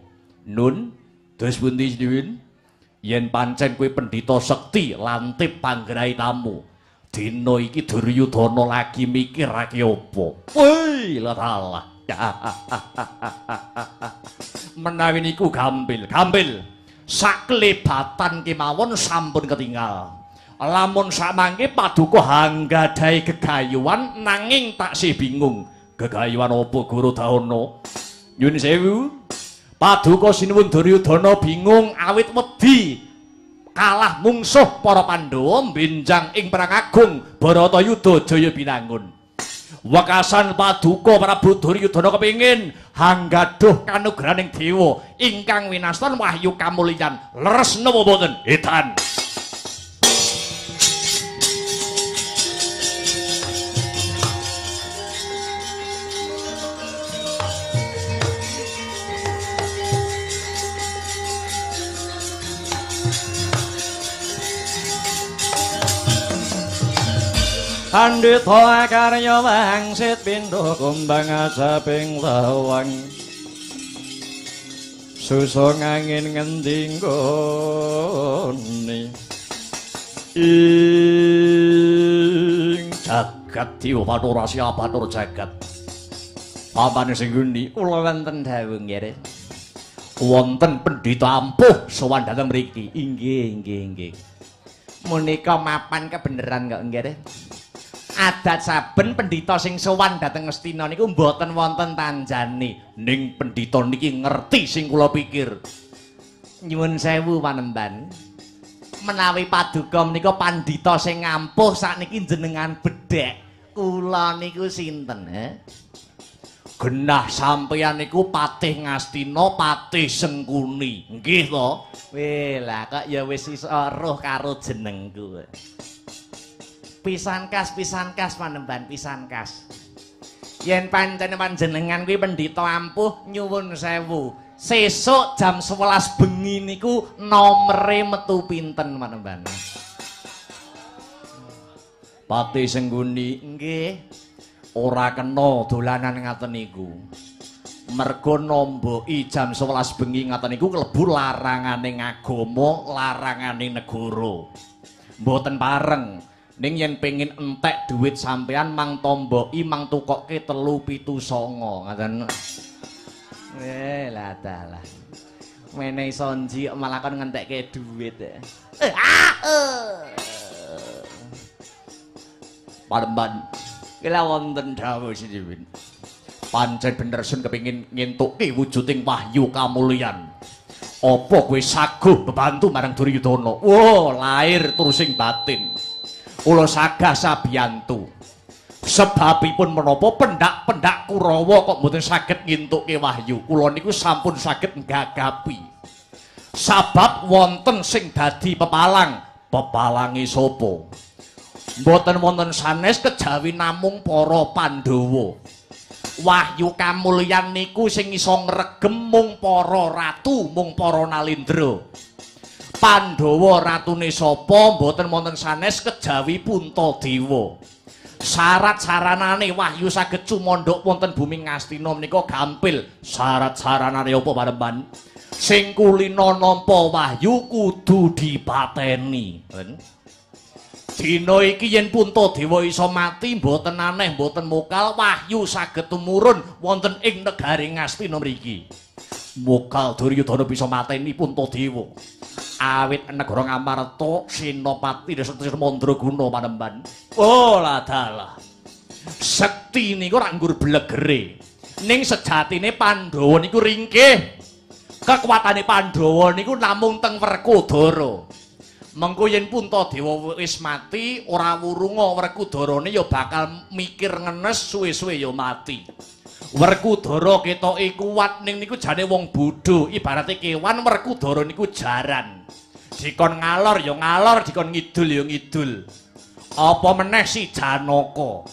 Nun, dos pundi sinuwun? Yen pancen kowe pendhita sekti lantip panggraitamu, dina iki Duryudana lagi mikirake apa? Woi, lha menawi niku gampil, gampil. Saklebatan kemawon sampun ketinggal. Lamun samangke paduka hanggadhahi gegayuhan nanging taksih bingung. Gegayuhan apa Guru Dahana? Nyun sewu. Paduka Sinuwun Duryudana bingung awit wedi kalah mungsuh para Pandhawa benjang ing perang agung Bharatayuda Jaya Binangun. Wekasan paduka Prabu Duryudana kepingin hanggaduh kanugrahaning dewa ingkang winastan wahyu kamulyan. Leres napa mboten? Edan. Pandhita karya wangsit pindha kumbang ajaping lawang. Susung angin ngendi nggone ing jagat dewa bathara siabathara jagat. Papan sing nguni kula wonten dawuh nggih. Wonten pendhita ampuh sowan dhateng mriki. Inggih, inggih, inggih. Menika mapan kebeneran kok nggih. Adat saben pendhita sing sowan dhateng Ngastina niku mboten wonten tanjane. Ning pendhita niki ngerti sing kula pikir. Nyuwun sewu panemban. Menawi paduka menika pandhita sing ngampuh sakniki jenengan bedhek. Kula niku sinten, he? Genah sampeyan niku Patih Ngastina, Patih Sengkuni. Nggih to? Weh, lah kok ya wis iso roh karo jenengku. Pisan kas panemban pisan kas. Yen pancen panjenengan kuwi pendhita ampuh nyuwun sewu. Sesuk jam 11 bengi niku nomere metu pinten panemban? Patih Sengkuni nggih. Ora kena dolanan ngaten niku. Mergo nomboki jam 11 bengi ngaten niku klebu larangane agama, larangane negara. Mboten pareng. Ning yen pengin entek dhuwit sampean mang tomboki mang tukokke 379 ngaten. Lah dalah. Menehi sonji malah kon ngentekke dhuwit. Panemban. Kila wonten dawuh siji. Pancen bener sun kepengin ngentukke wujuding wahyu kamulyan. Apa kowe saguh bebantu marang Duryudana? Wah, lahir terusing batin. Kula sagah sabiyantu. Sebabipun menapa pendak-pendak Kurawa kok mboten saged ngentukke wahyu? Kula niku sampun saged nggagapi. Sabab wonten sing dadi pepalang. Pepalange sapa? Mboten wonten sanes kejawi namung para Pandhawa. Wahyu kamulyan niku sing iso ngregem mung para ratu, mung para nalindra. Pandhawa ratune sapa mboten wonten sanes kejawi Puntadewa. Syarat saranane wahyu saged cumandhak wonten bumi Ngastina menika gampil. Syarat saranane apa Panemban? Sing kulina nampa wahyu kudu dipateni. Dina iki yen Puntadewa iso mati mboten aneh mboten mokal wahyu saged tumurun wonten ing negari Ngastina mriki. Mokal Duryudana bisa mateni Puntadewa. Awit negara Ngamarta senopati Sekti Mandraguna Panemban. Oh ladalah. Sekti niku ora nggur blegere. Ning sejatine Pandhawa niku ringkih. Kekuatane Pandhawa niku namung teng Werkudara. Mengko yen Puntadewa wis mati ora wurunga Werkudarane ya bakal mikir ngenes suwe-suwe ya mati. Werkudara ketoke kuat ning niku jane wong bodho, ibarate kewan Werkudara niku jaran. Dikon ngalor ya ngalor, dikon ngidul ya ngidul. Apa meneh si Janaka?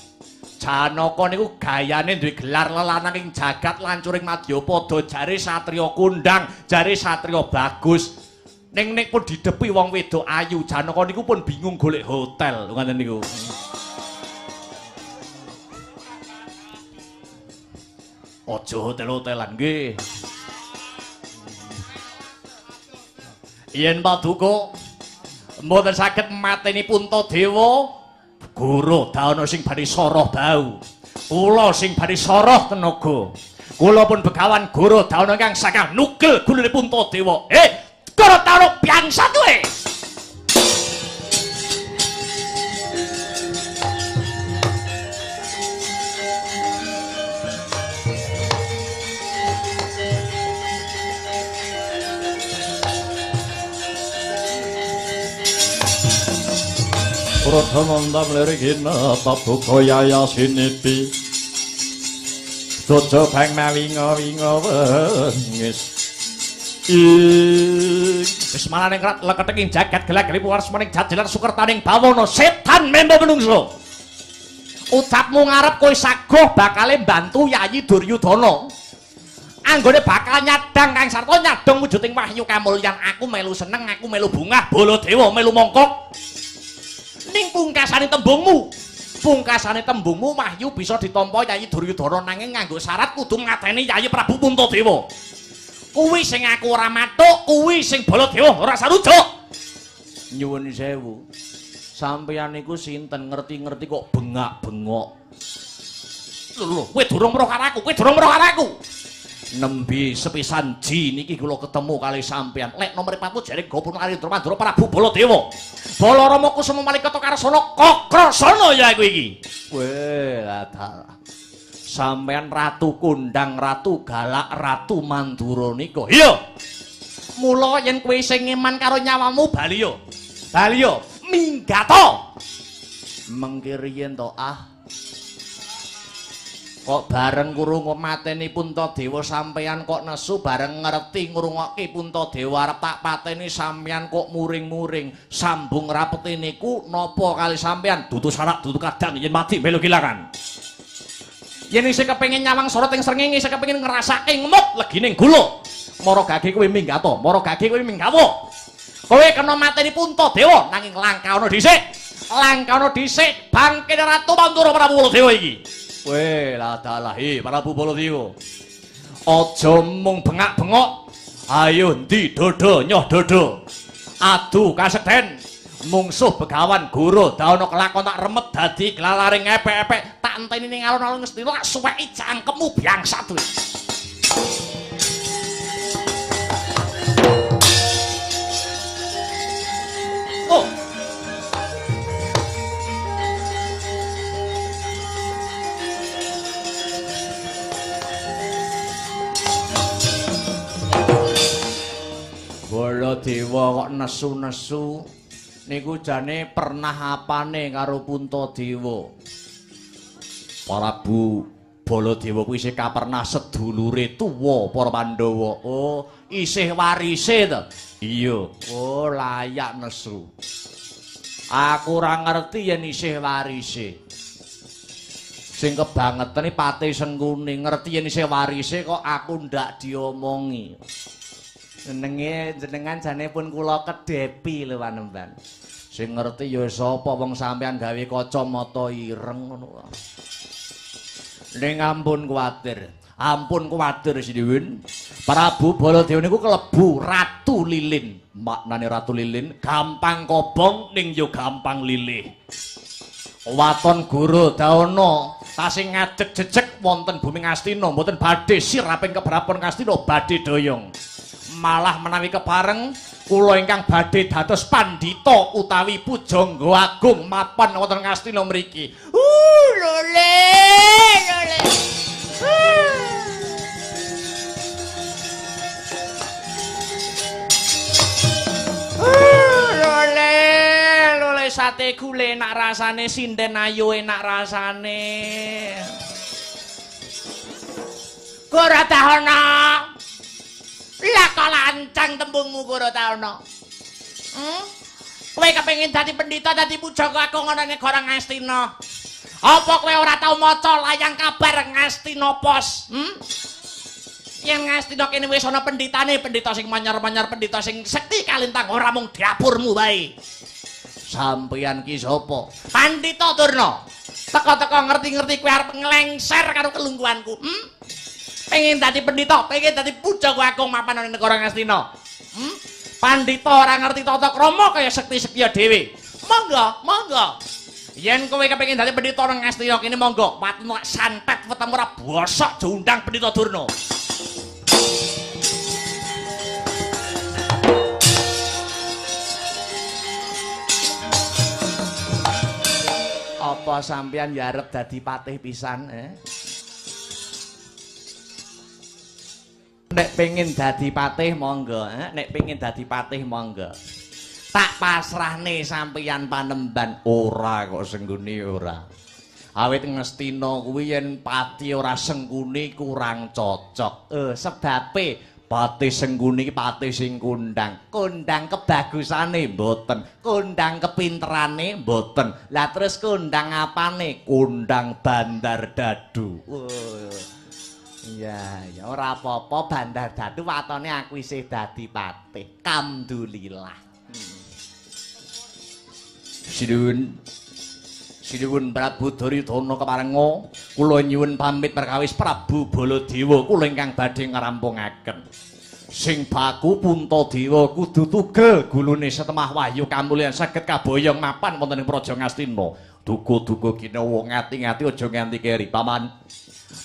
Janaka niku gayane duwe gelar lelanang ing jagat lancuring madyapada, jare satriya kondang, jare satriya bagus. Ning nek pun didepi wong wedok ayu, Janaka niku pun bingung golek hotel ngoten niku. Aja hotel-hotelan nggih. Yen paduka mboten saged mateni Puntadewa, guru daono sing badhe soroh bau. Kula sing badhe soroh tenaga. Kula pun begawan guru daono ingkang sakah nugel gulune Puntadewa. Guru daono biangsa tuwe. Prathamanda mlirigina pabuka yayasiniti Jojo bang mawinga winga wengis ing wis malaning krat leketing ing jagat gelageli puwarsmaning jajalan sukertaning bawana setan membo menungso. Ucapmu ngarep kowe saguh bakale mbantu Yayi Duryudana. Anggone bakal nyadang kang sarta nyadong wujuding wahyu kamulyan. Aku melu seneng, aku melu bungah, Baladewa melu mongkok. Ning pungkasane tembungmu, pungkasane tembungmu wahyu bisa ditampa Yayi Duryudana nanging nganggo syarat kudu ngateni Yayi Prabu Puntadewa. Kuwi sing aku ora matuk, kuwi sing Baladewa ora sarujuk. Nyuwun sewu. Sampeyan niku sinten ngerti-ngerti kok bengak-bengok. Lho, kowe durung weruh karo aku, kowe durung weruh karo aku. Nembe sepisan ji niki kula ketemu kali sampeyan. Lek nomor 4 jare Gopun Arindra Mandura Prabu Baladewa. Balarama Kusuma Malikata Karsana Kakrasana ya aku iki. Weh, dalah. Sampeyan ratu kondang, ratu galak, ratu Mandura nika. Iya. Mula yen kowe sing ngeman karo nyawamu bali yo. Bali yo, minggato. Mengki riyen to ah. Kok bareng ngrungok mateni Puntadewa sampeyan kok nesu, bareng ngerti ngrungokke Puntadewa arep tak pateni sampeyan kok muring-muring. Sambung rapete niku napa kali sampeyan dudu sarak dudu kadang yen mati melu kilangan. Yen isih kepengin nyawang sorot ing srengenge, isih kepengin ngrasake ngemut legine gula. Mara gage kowe minggato, mara gage kowe minggawa. Kowe kena mateni Puntadewa nanging langkahana dhisik. Langkahana dhisik bangkit Ratu Mandura Prabu Baladewa iki. Weh, ladalah he Prabu Baladewa. Aja mung bengak-bengok. Ayo ndi dodo nyoh dodo. Adu kasekten. Mungsuh begawan guru daono kelakon tak remet dadi glalaring epek-epek. Tak enteni ning alun-alun Ngastina tak suweki cangkemmu bangsat kowe. Oh. Baladewa kok nesu-nesu niku jane pernah apane karo Puntadewa. Prabu Baladewa kuwi isih kapernah sedulure tuwa para Pandhawa. Oh, isih warise to? Iya. Oh, layak nesu. Aku ora ngerti yen isih warise. Sing kebangetene Patih Sengkuni ngerti yen isih warise kok aku ndak diomongi. Jenenge jenengan jane pun kula kedhepi lho Panemban. Sing ngerti ya sapa wong sampean gawe kacamata ireng ngono. Ning ampun kuwatir. Ampun kuwatir Sinuwun. Prabu Baladewa niku kelebu Ratu Lilin. Maknane Ratu Lilin gampang kobong ning ya gampang lilih. Waton Guru Dawana tasih ngadeg jejeg wonten bumi Ngastina mboten badhe siraping kebrapon Ngastina badhe doyong. Malah menawi kepareng kula ingkang badhe dados pandhita utawi pujangga agung mapan wonten Ngastina mriki. Lole lole. Lole lole sate gule enak rasane, sinden ayu enak rasane. Goro Dahana. Lah kok lancang tembungmu Goro Dahana. Kowe kepengin dadi pendhita dadi pujangga agung ana negara Ngastina. Apa kowe ora tau maca layang kabar Ngastina Pos? Yen Ngastina kene wis ana pendhitane, pendhita sing manyer-manyer, pendhita sing sekti kalintang ora mung dapurmu wae. Sampeyan ki sapa? Pandhita Durna. Teka-teka ngerti-ngerti kowe arep nglengser karo kelungguhanku. Pengen dadi pendhita, pengen dadi pujangga agung mapan ana negara Ngastina. Pandhita ora ngerti tata krama kaya sekti-sektiya dhewe. Monggo, monggo. Yen kowe kepengin dadi pendhita nang Ngastina kene monggo, watun santet weteng ora bosok diundang Pendhita Durna. Apa sampeyan ya arep dadi patih pisan, eh? Nek pengin dadi patih monggo, eh? Nek pengin dadi patih monggo. Tak pasrahne sampeyan panemban. Ora kok Sengkuni ora. Awit Ngastina kuwi yen pati ora Sengkuni kurang cocok. Sebabe patih Sengkuni iki patih sing kondang. Kondang kebagusane mboten, kondang kepinterane mboten. Lah terus kondang apane? Kondang bandar dadu. Iya, ya ora apa-apa bandar dadu watone aku isih dadi patih. Alhamdulillah. Sinuwun. Sinuwun Prabu Duryudana keparenga kula nyuwun pamit perkawis Prabu Baladewa kula ingkang badhe ngrampungaken. Sing baku Puntadewa kudu tugel gulune setemah wahyu kamulyan saged kaboyong mapan wonten ing Praja Ngastina. Duga-duga kinawa ngati-ngati aja nganti keri paman.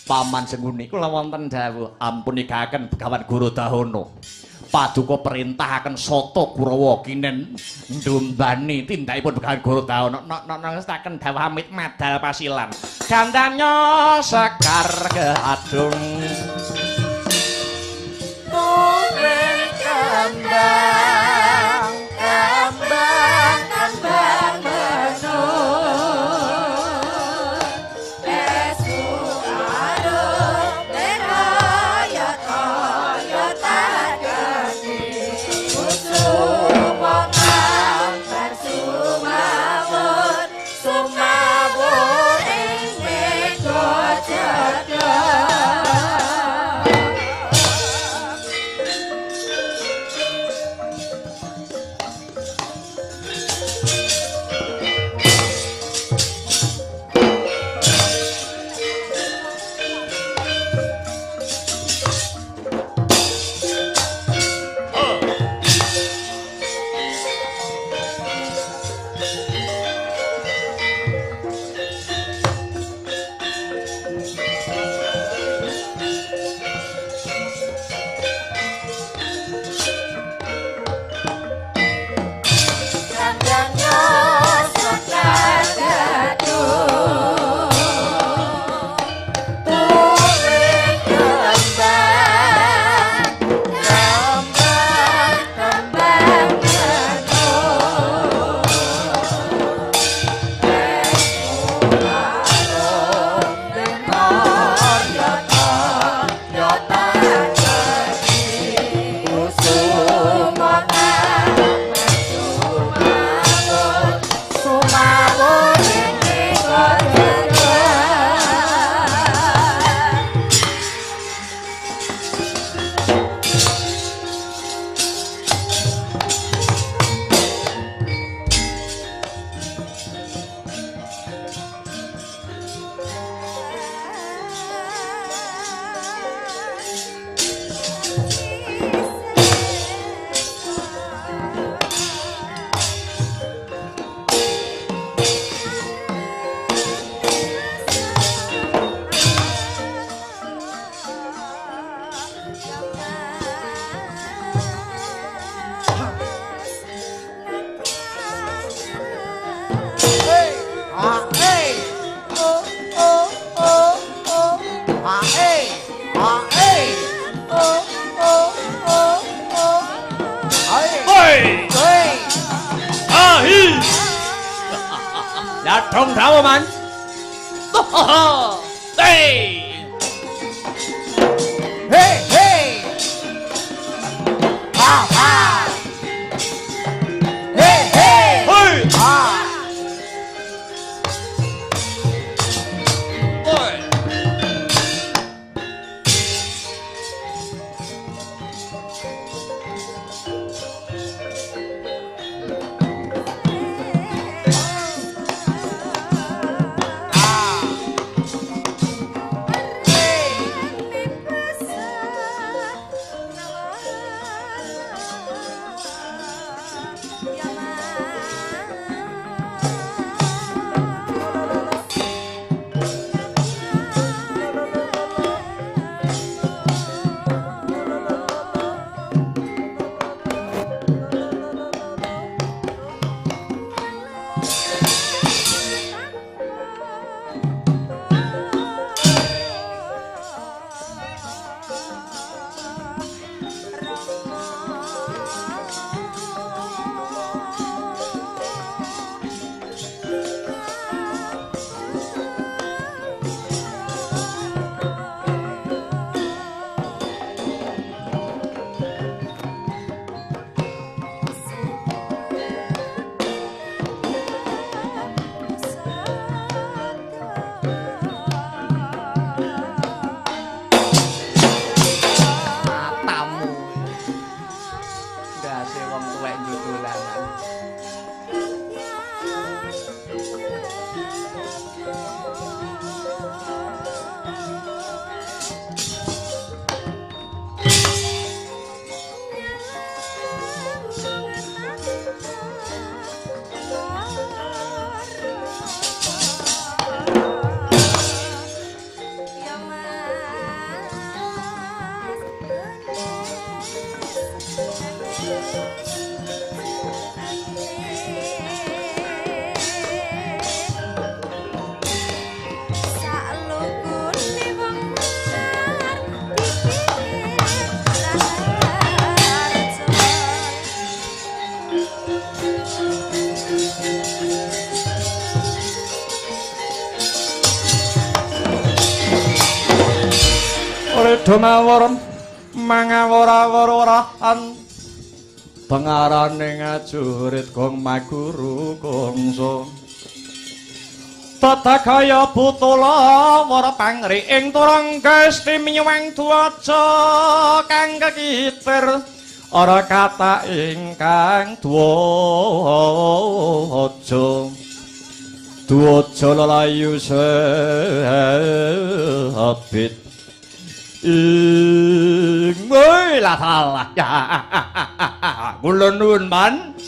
Paman Sengkuni kula wonten dawuh ampun nikahaken Begawan Guru Dahana. Paduka perintahaken Sata Kurawa kinen ndumbani tindakipun Begawan Guru Dahana. Nok ngestaken dawuh amit madal pasilan. Gandanya sekar keadung tuwin kembang kembang kembang menung. Sumawur ing mega jedhah. Nyadong dawuh, Man. Hey. Hey, hey. Ha ha. Hey, hey. Hey. Ha. Oi. Mawar mangawur-awur-orahan pengarane ngajurit gong maguru kongso tata kaya putula wara pangri ing turangga istimiwang duwaca kang kekitir ora kata ingkang duwaja duwaja lelayu sebit ing lah salah. Kula nuwun, Man.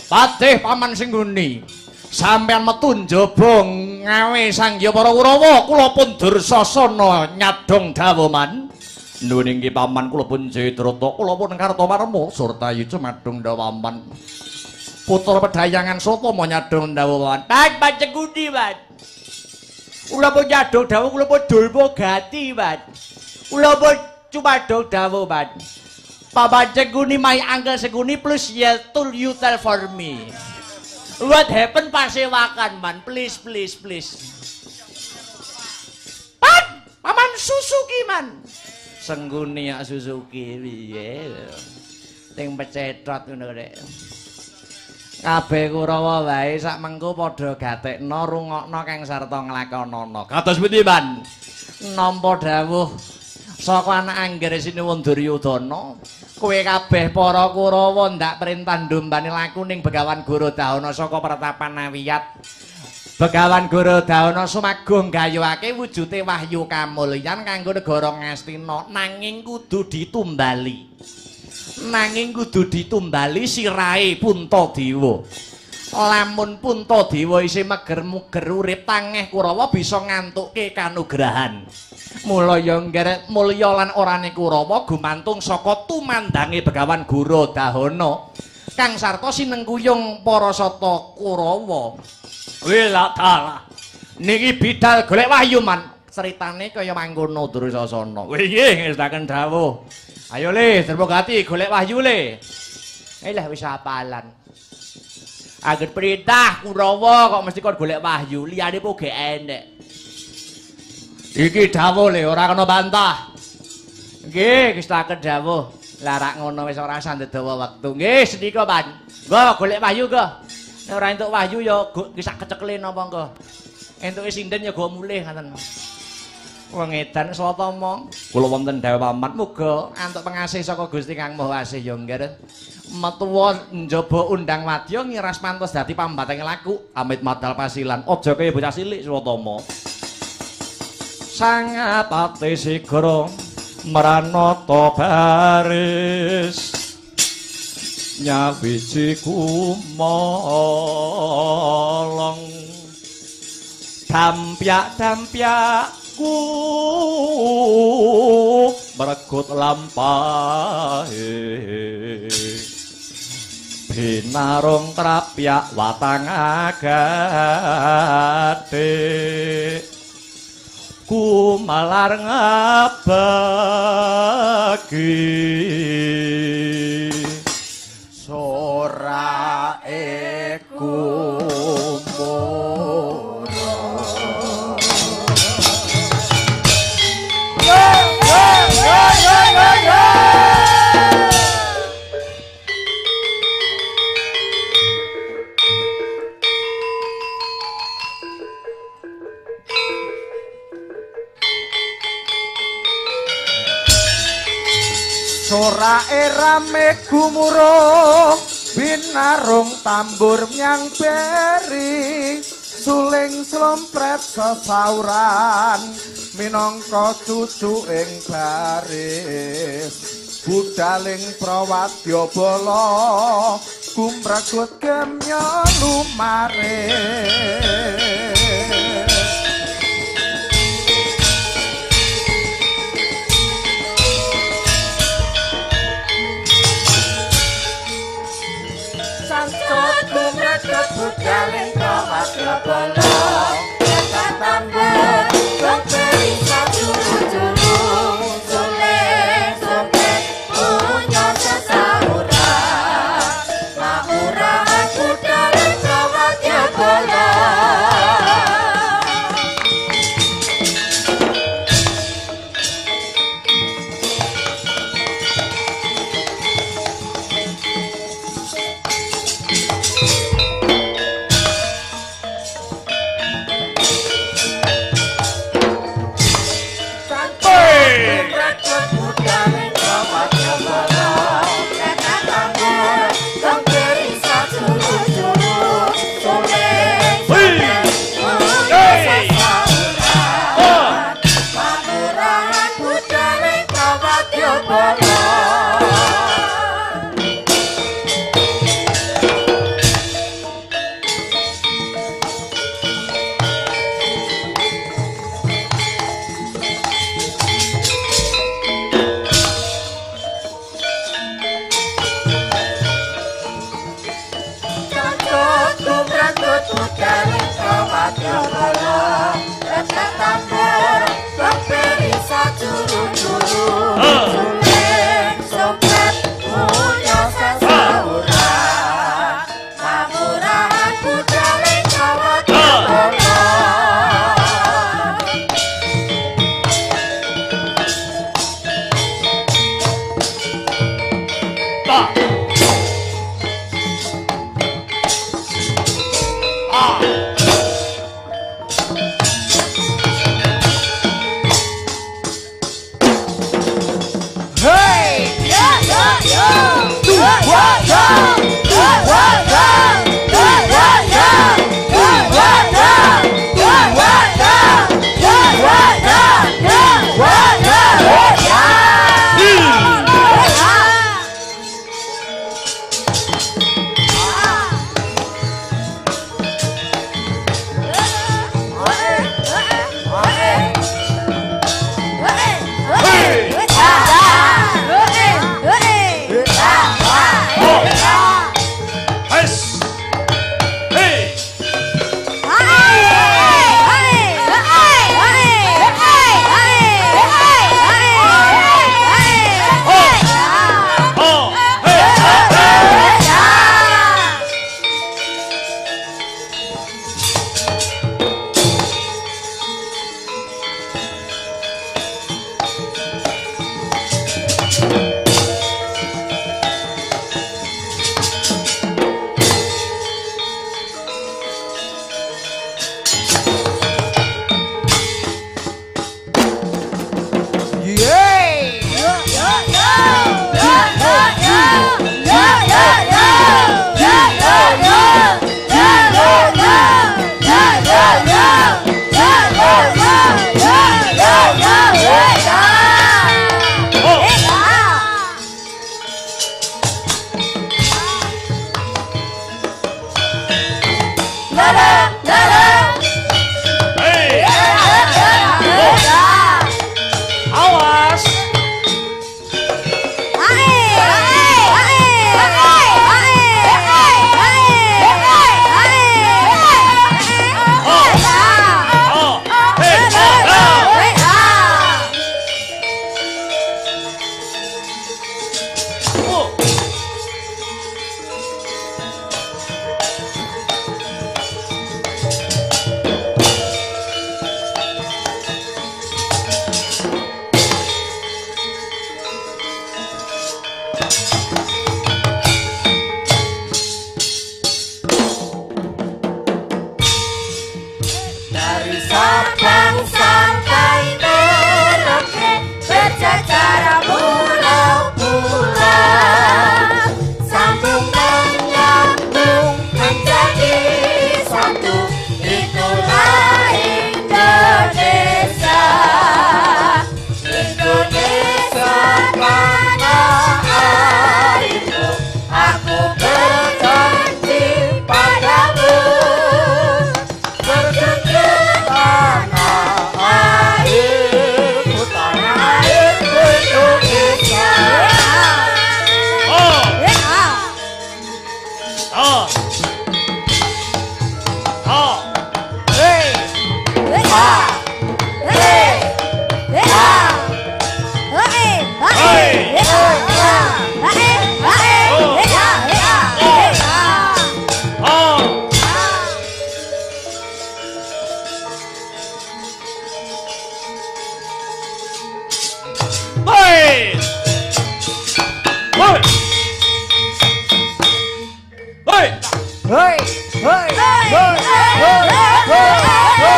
Patih Paman Sengguni. Sampeyan metu njaba ngawe sangya para Kurawa, kula pun Dursasana nyadong dawuh, Man. Nuwun inggih Paman, kula pun Jayadrata, kula pun Kartamarma surta yuca madhung dawuh, Man. Putra pedayangan Sotama nyadong dawuh, Man. Pak Sengguni, Man. Kula pun nyadong dawuh, kula pun Durma Gati, Man. Kula pun cumadong dawuh, Man. Paman Sengguni, my uncle Sengguni, please yell to you tell for me. What happened pasewakan, Man? Please, please, please. Pan, Paman Suzuki, Man. Sengguni ya Suzuki piye? Ting pecetot ngono rek. Kabeh Kurawa wae sak mengko padha gatekno rungokno kang sarta nglakonana. Kados pundi, Man? Nampa dawuh saka anak Angger sinuwun Duryudana, kowe kabeh para Kurawa ndak perintah ndombani laku ning Begawan Guru Dahana saka pertapan Awiyat. Begawan Guru Dahana sumagung gayuhake wujude wahyu kamulyan kanggo negara Ngastina, nanging kudu ditumbali. Nanging kudu ditumbali sirahe Puntadewa. Lamun Puntadewa isih meger-muger urip tangeh Kurawa bisa ngantukke kanugrahan. Mula ya ngerek mulya lan orane Kurawa gumantung saka tumandange Begawan Guru Dahana kang sarta sinengkuyung para sata Kurawa. Wila dalah. Niki bidal golek wahyu, Man. Ceritane kaya mangkono Dursasana. Wih, ngestaken dawuh. Ayo le, Durmagati golek wahyu le. Eh lah wis apalan. Angger perintah Kurawa kok mesti kon golek wahyu, liyane po gek enek. Iki dawuh le ora kena bantah. Nggih, gestaken dawuh. Lah rak ngono wis ora usah ndedawa wektu. Nggih, sendika, Pan. Nggo golek wahyu nggo. Nek ora entuk wahyu ya nggih sak kecekle napa nggo. Entuke sinden ya go mulih ngoten. Wong edan Swatama. Kula wonten dawuh paman. Muga antuk pengasih saka Gusti Kang Maha Asih ya nggih. Metuwa njaba undang wadya ngiras pantes dadi pambateng laku amit madal pasilan. Aja kaya bocah cilik Swatama. Sangapati sigra mranata baris nyawiji kumolong dampyak-dampyak ku meregut lampahe binarung krapyak watang agate kumalar ngabagi sorake kumuro. Sorake rame gumuruh binarung tambur nyang beri suling slompret sesauran minangka cucuking baris budaling prawadya bala gumregut gemya lumaris. Budaling prawadya bala ketak tambur gong peri sajuru-juru suling sompet punya sesauran mamurahan budaling prawadya bala. Dari Sabang sampai Merauke, berjajar pulau-pulau, sambung menyambung menjadi satu, itulah Indonesia. Indonesia tanah airku, aku berjanji padamu. Tanah airku, tanah airku Indonesia. Oh. Oh. Oh. Hey. Ah. Hey. Ah. Hey. Oh. Hey. Hey. Hey. Hey. Hey. Hey.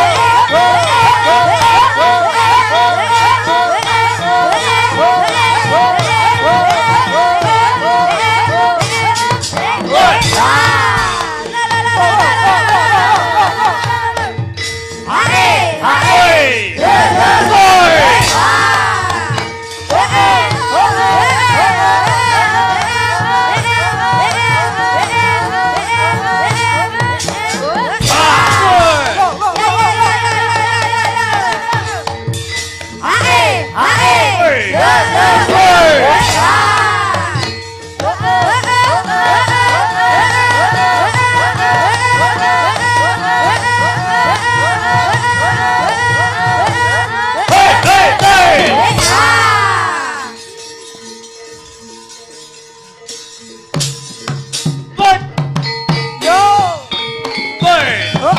Hey. Hey. Hey. Hey. Hey. Yo. Hey. Oh, oh.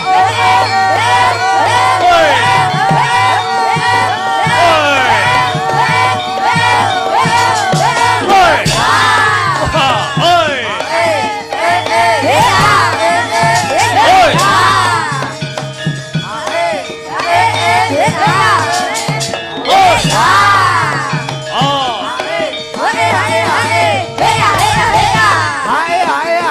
Hae, hae, hae. Hae. Hae. Hae, hae.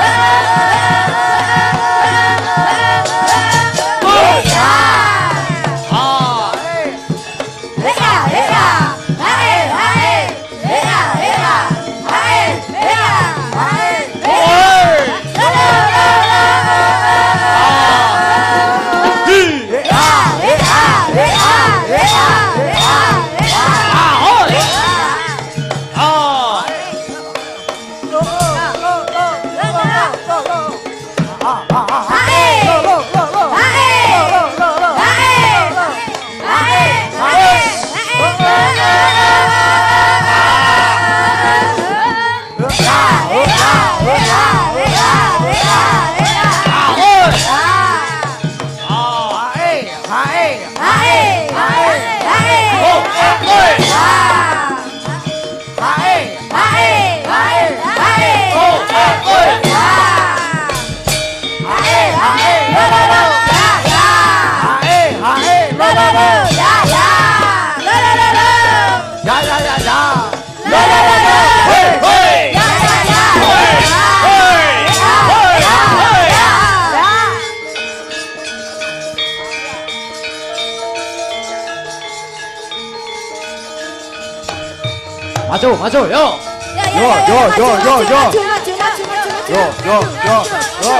Hae. Hae, hae. Ya, ya, ya, ya. Hey. Hey. Hey. Hey. Maju, maju, yo. Yo, yo, yo, yo, yo. Yo, yo, yo, yo.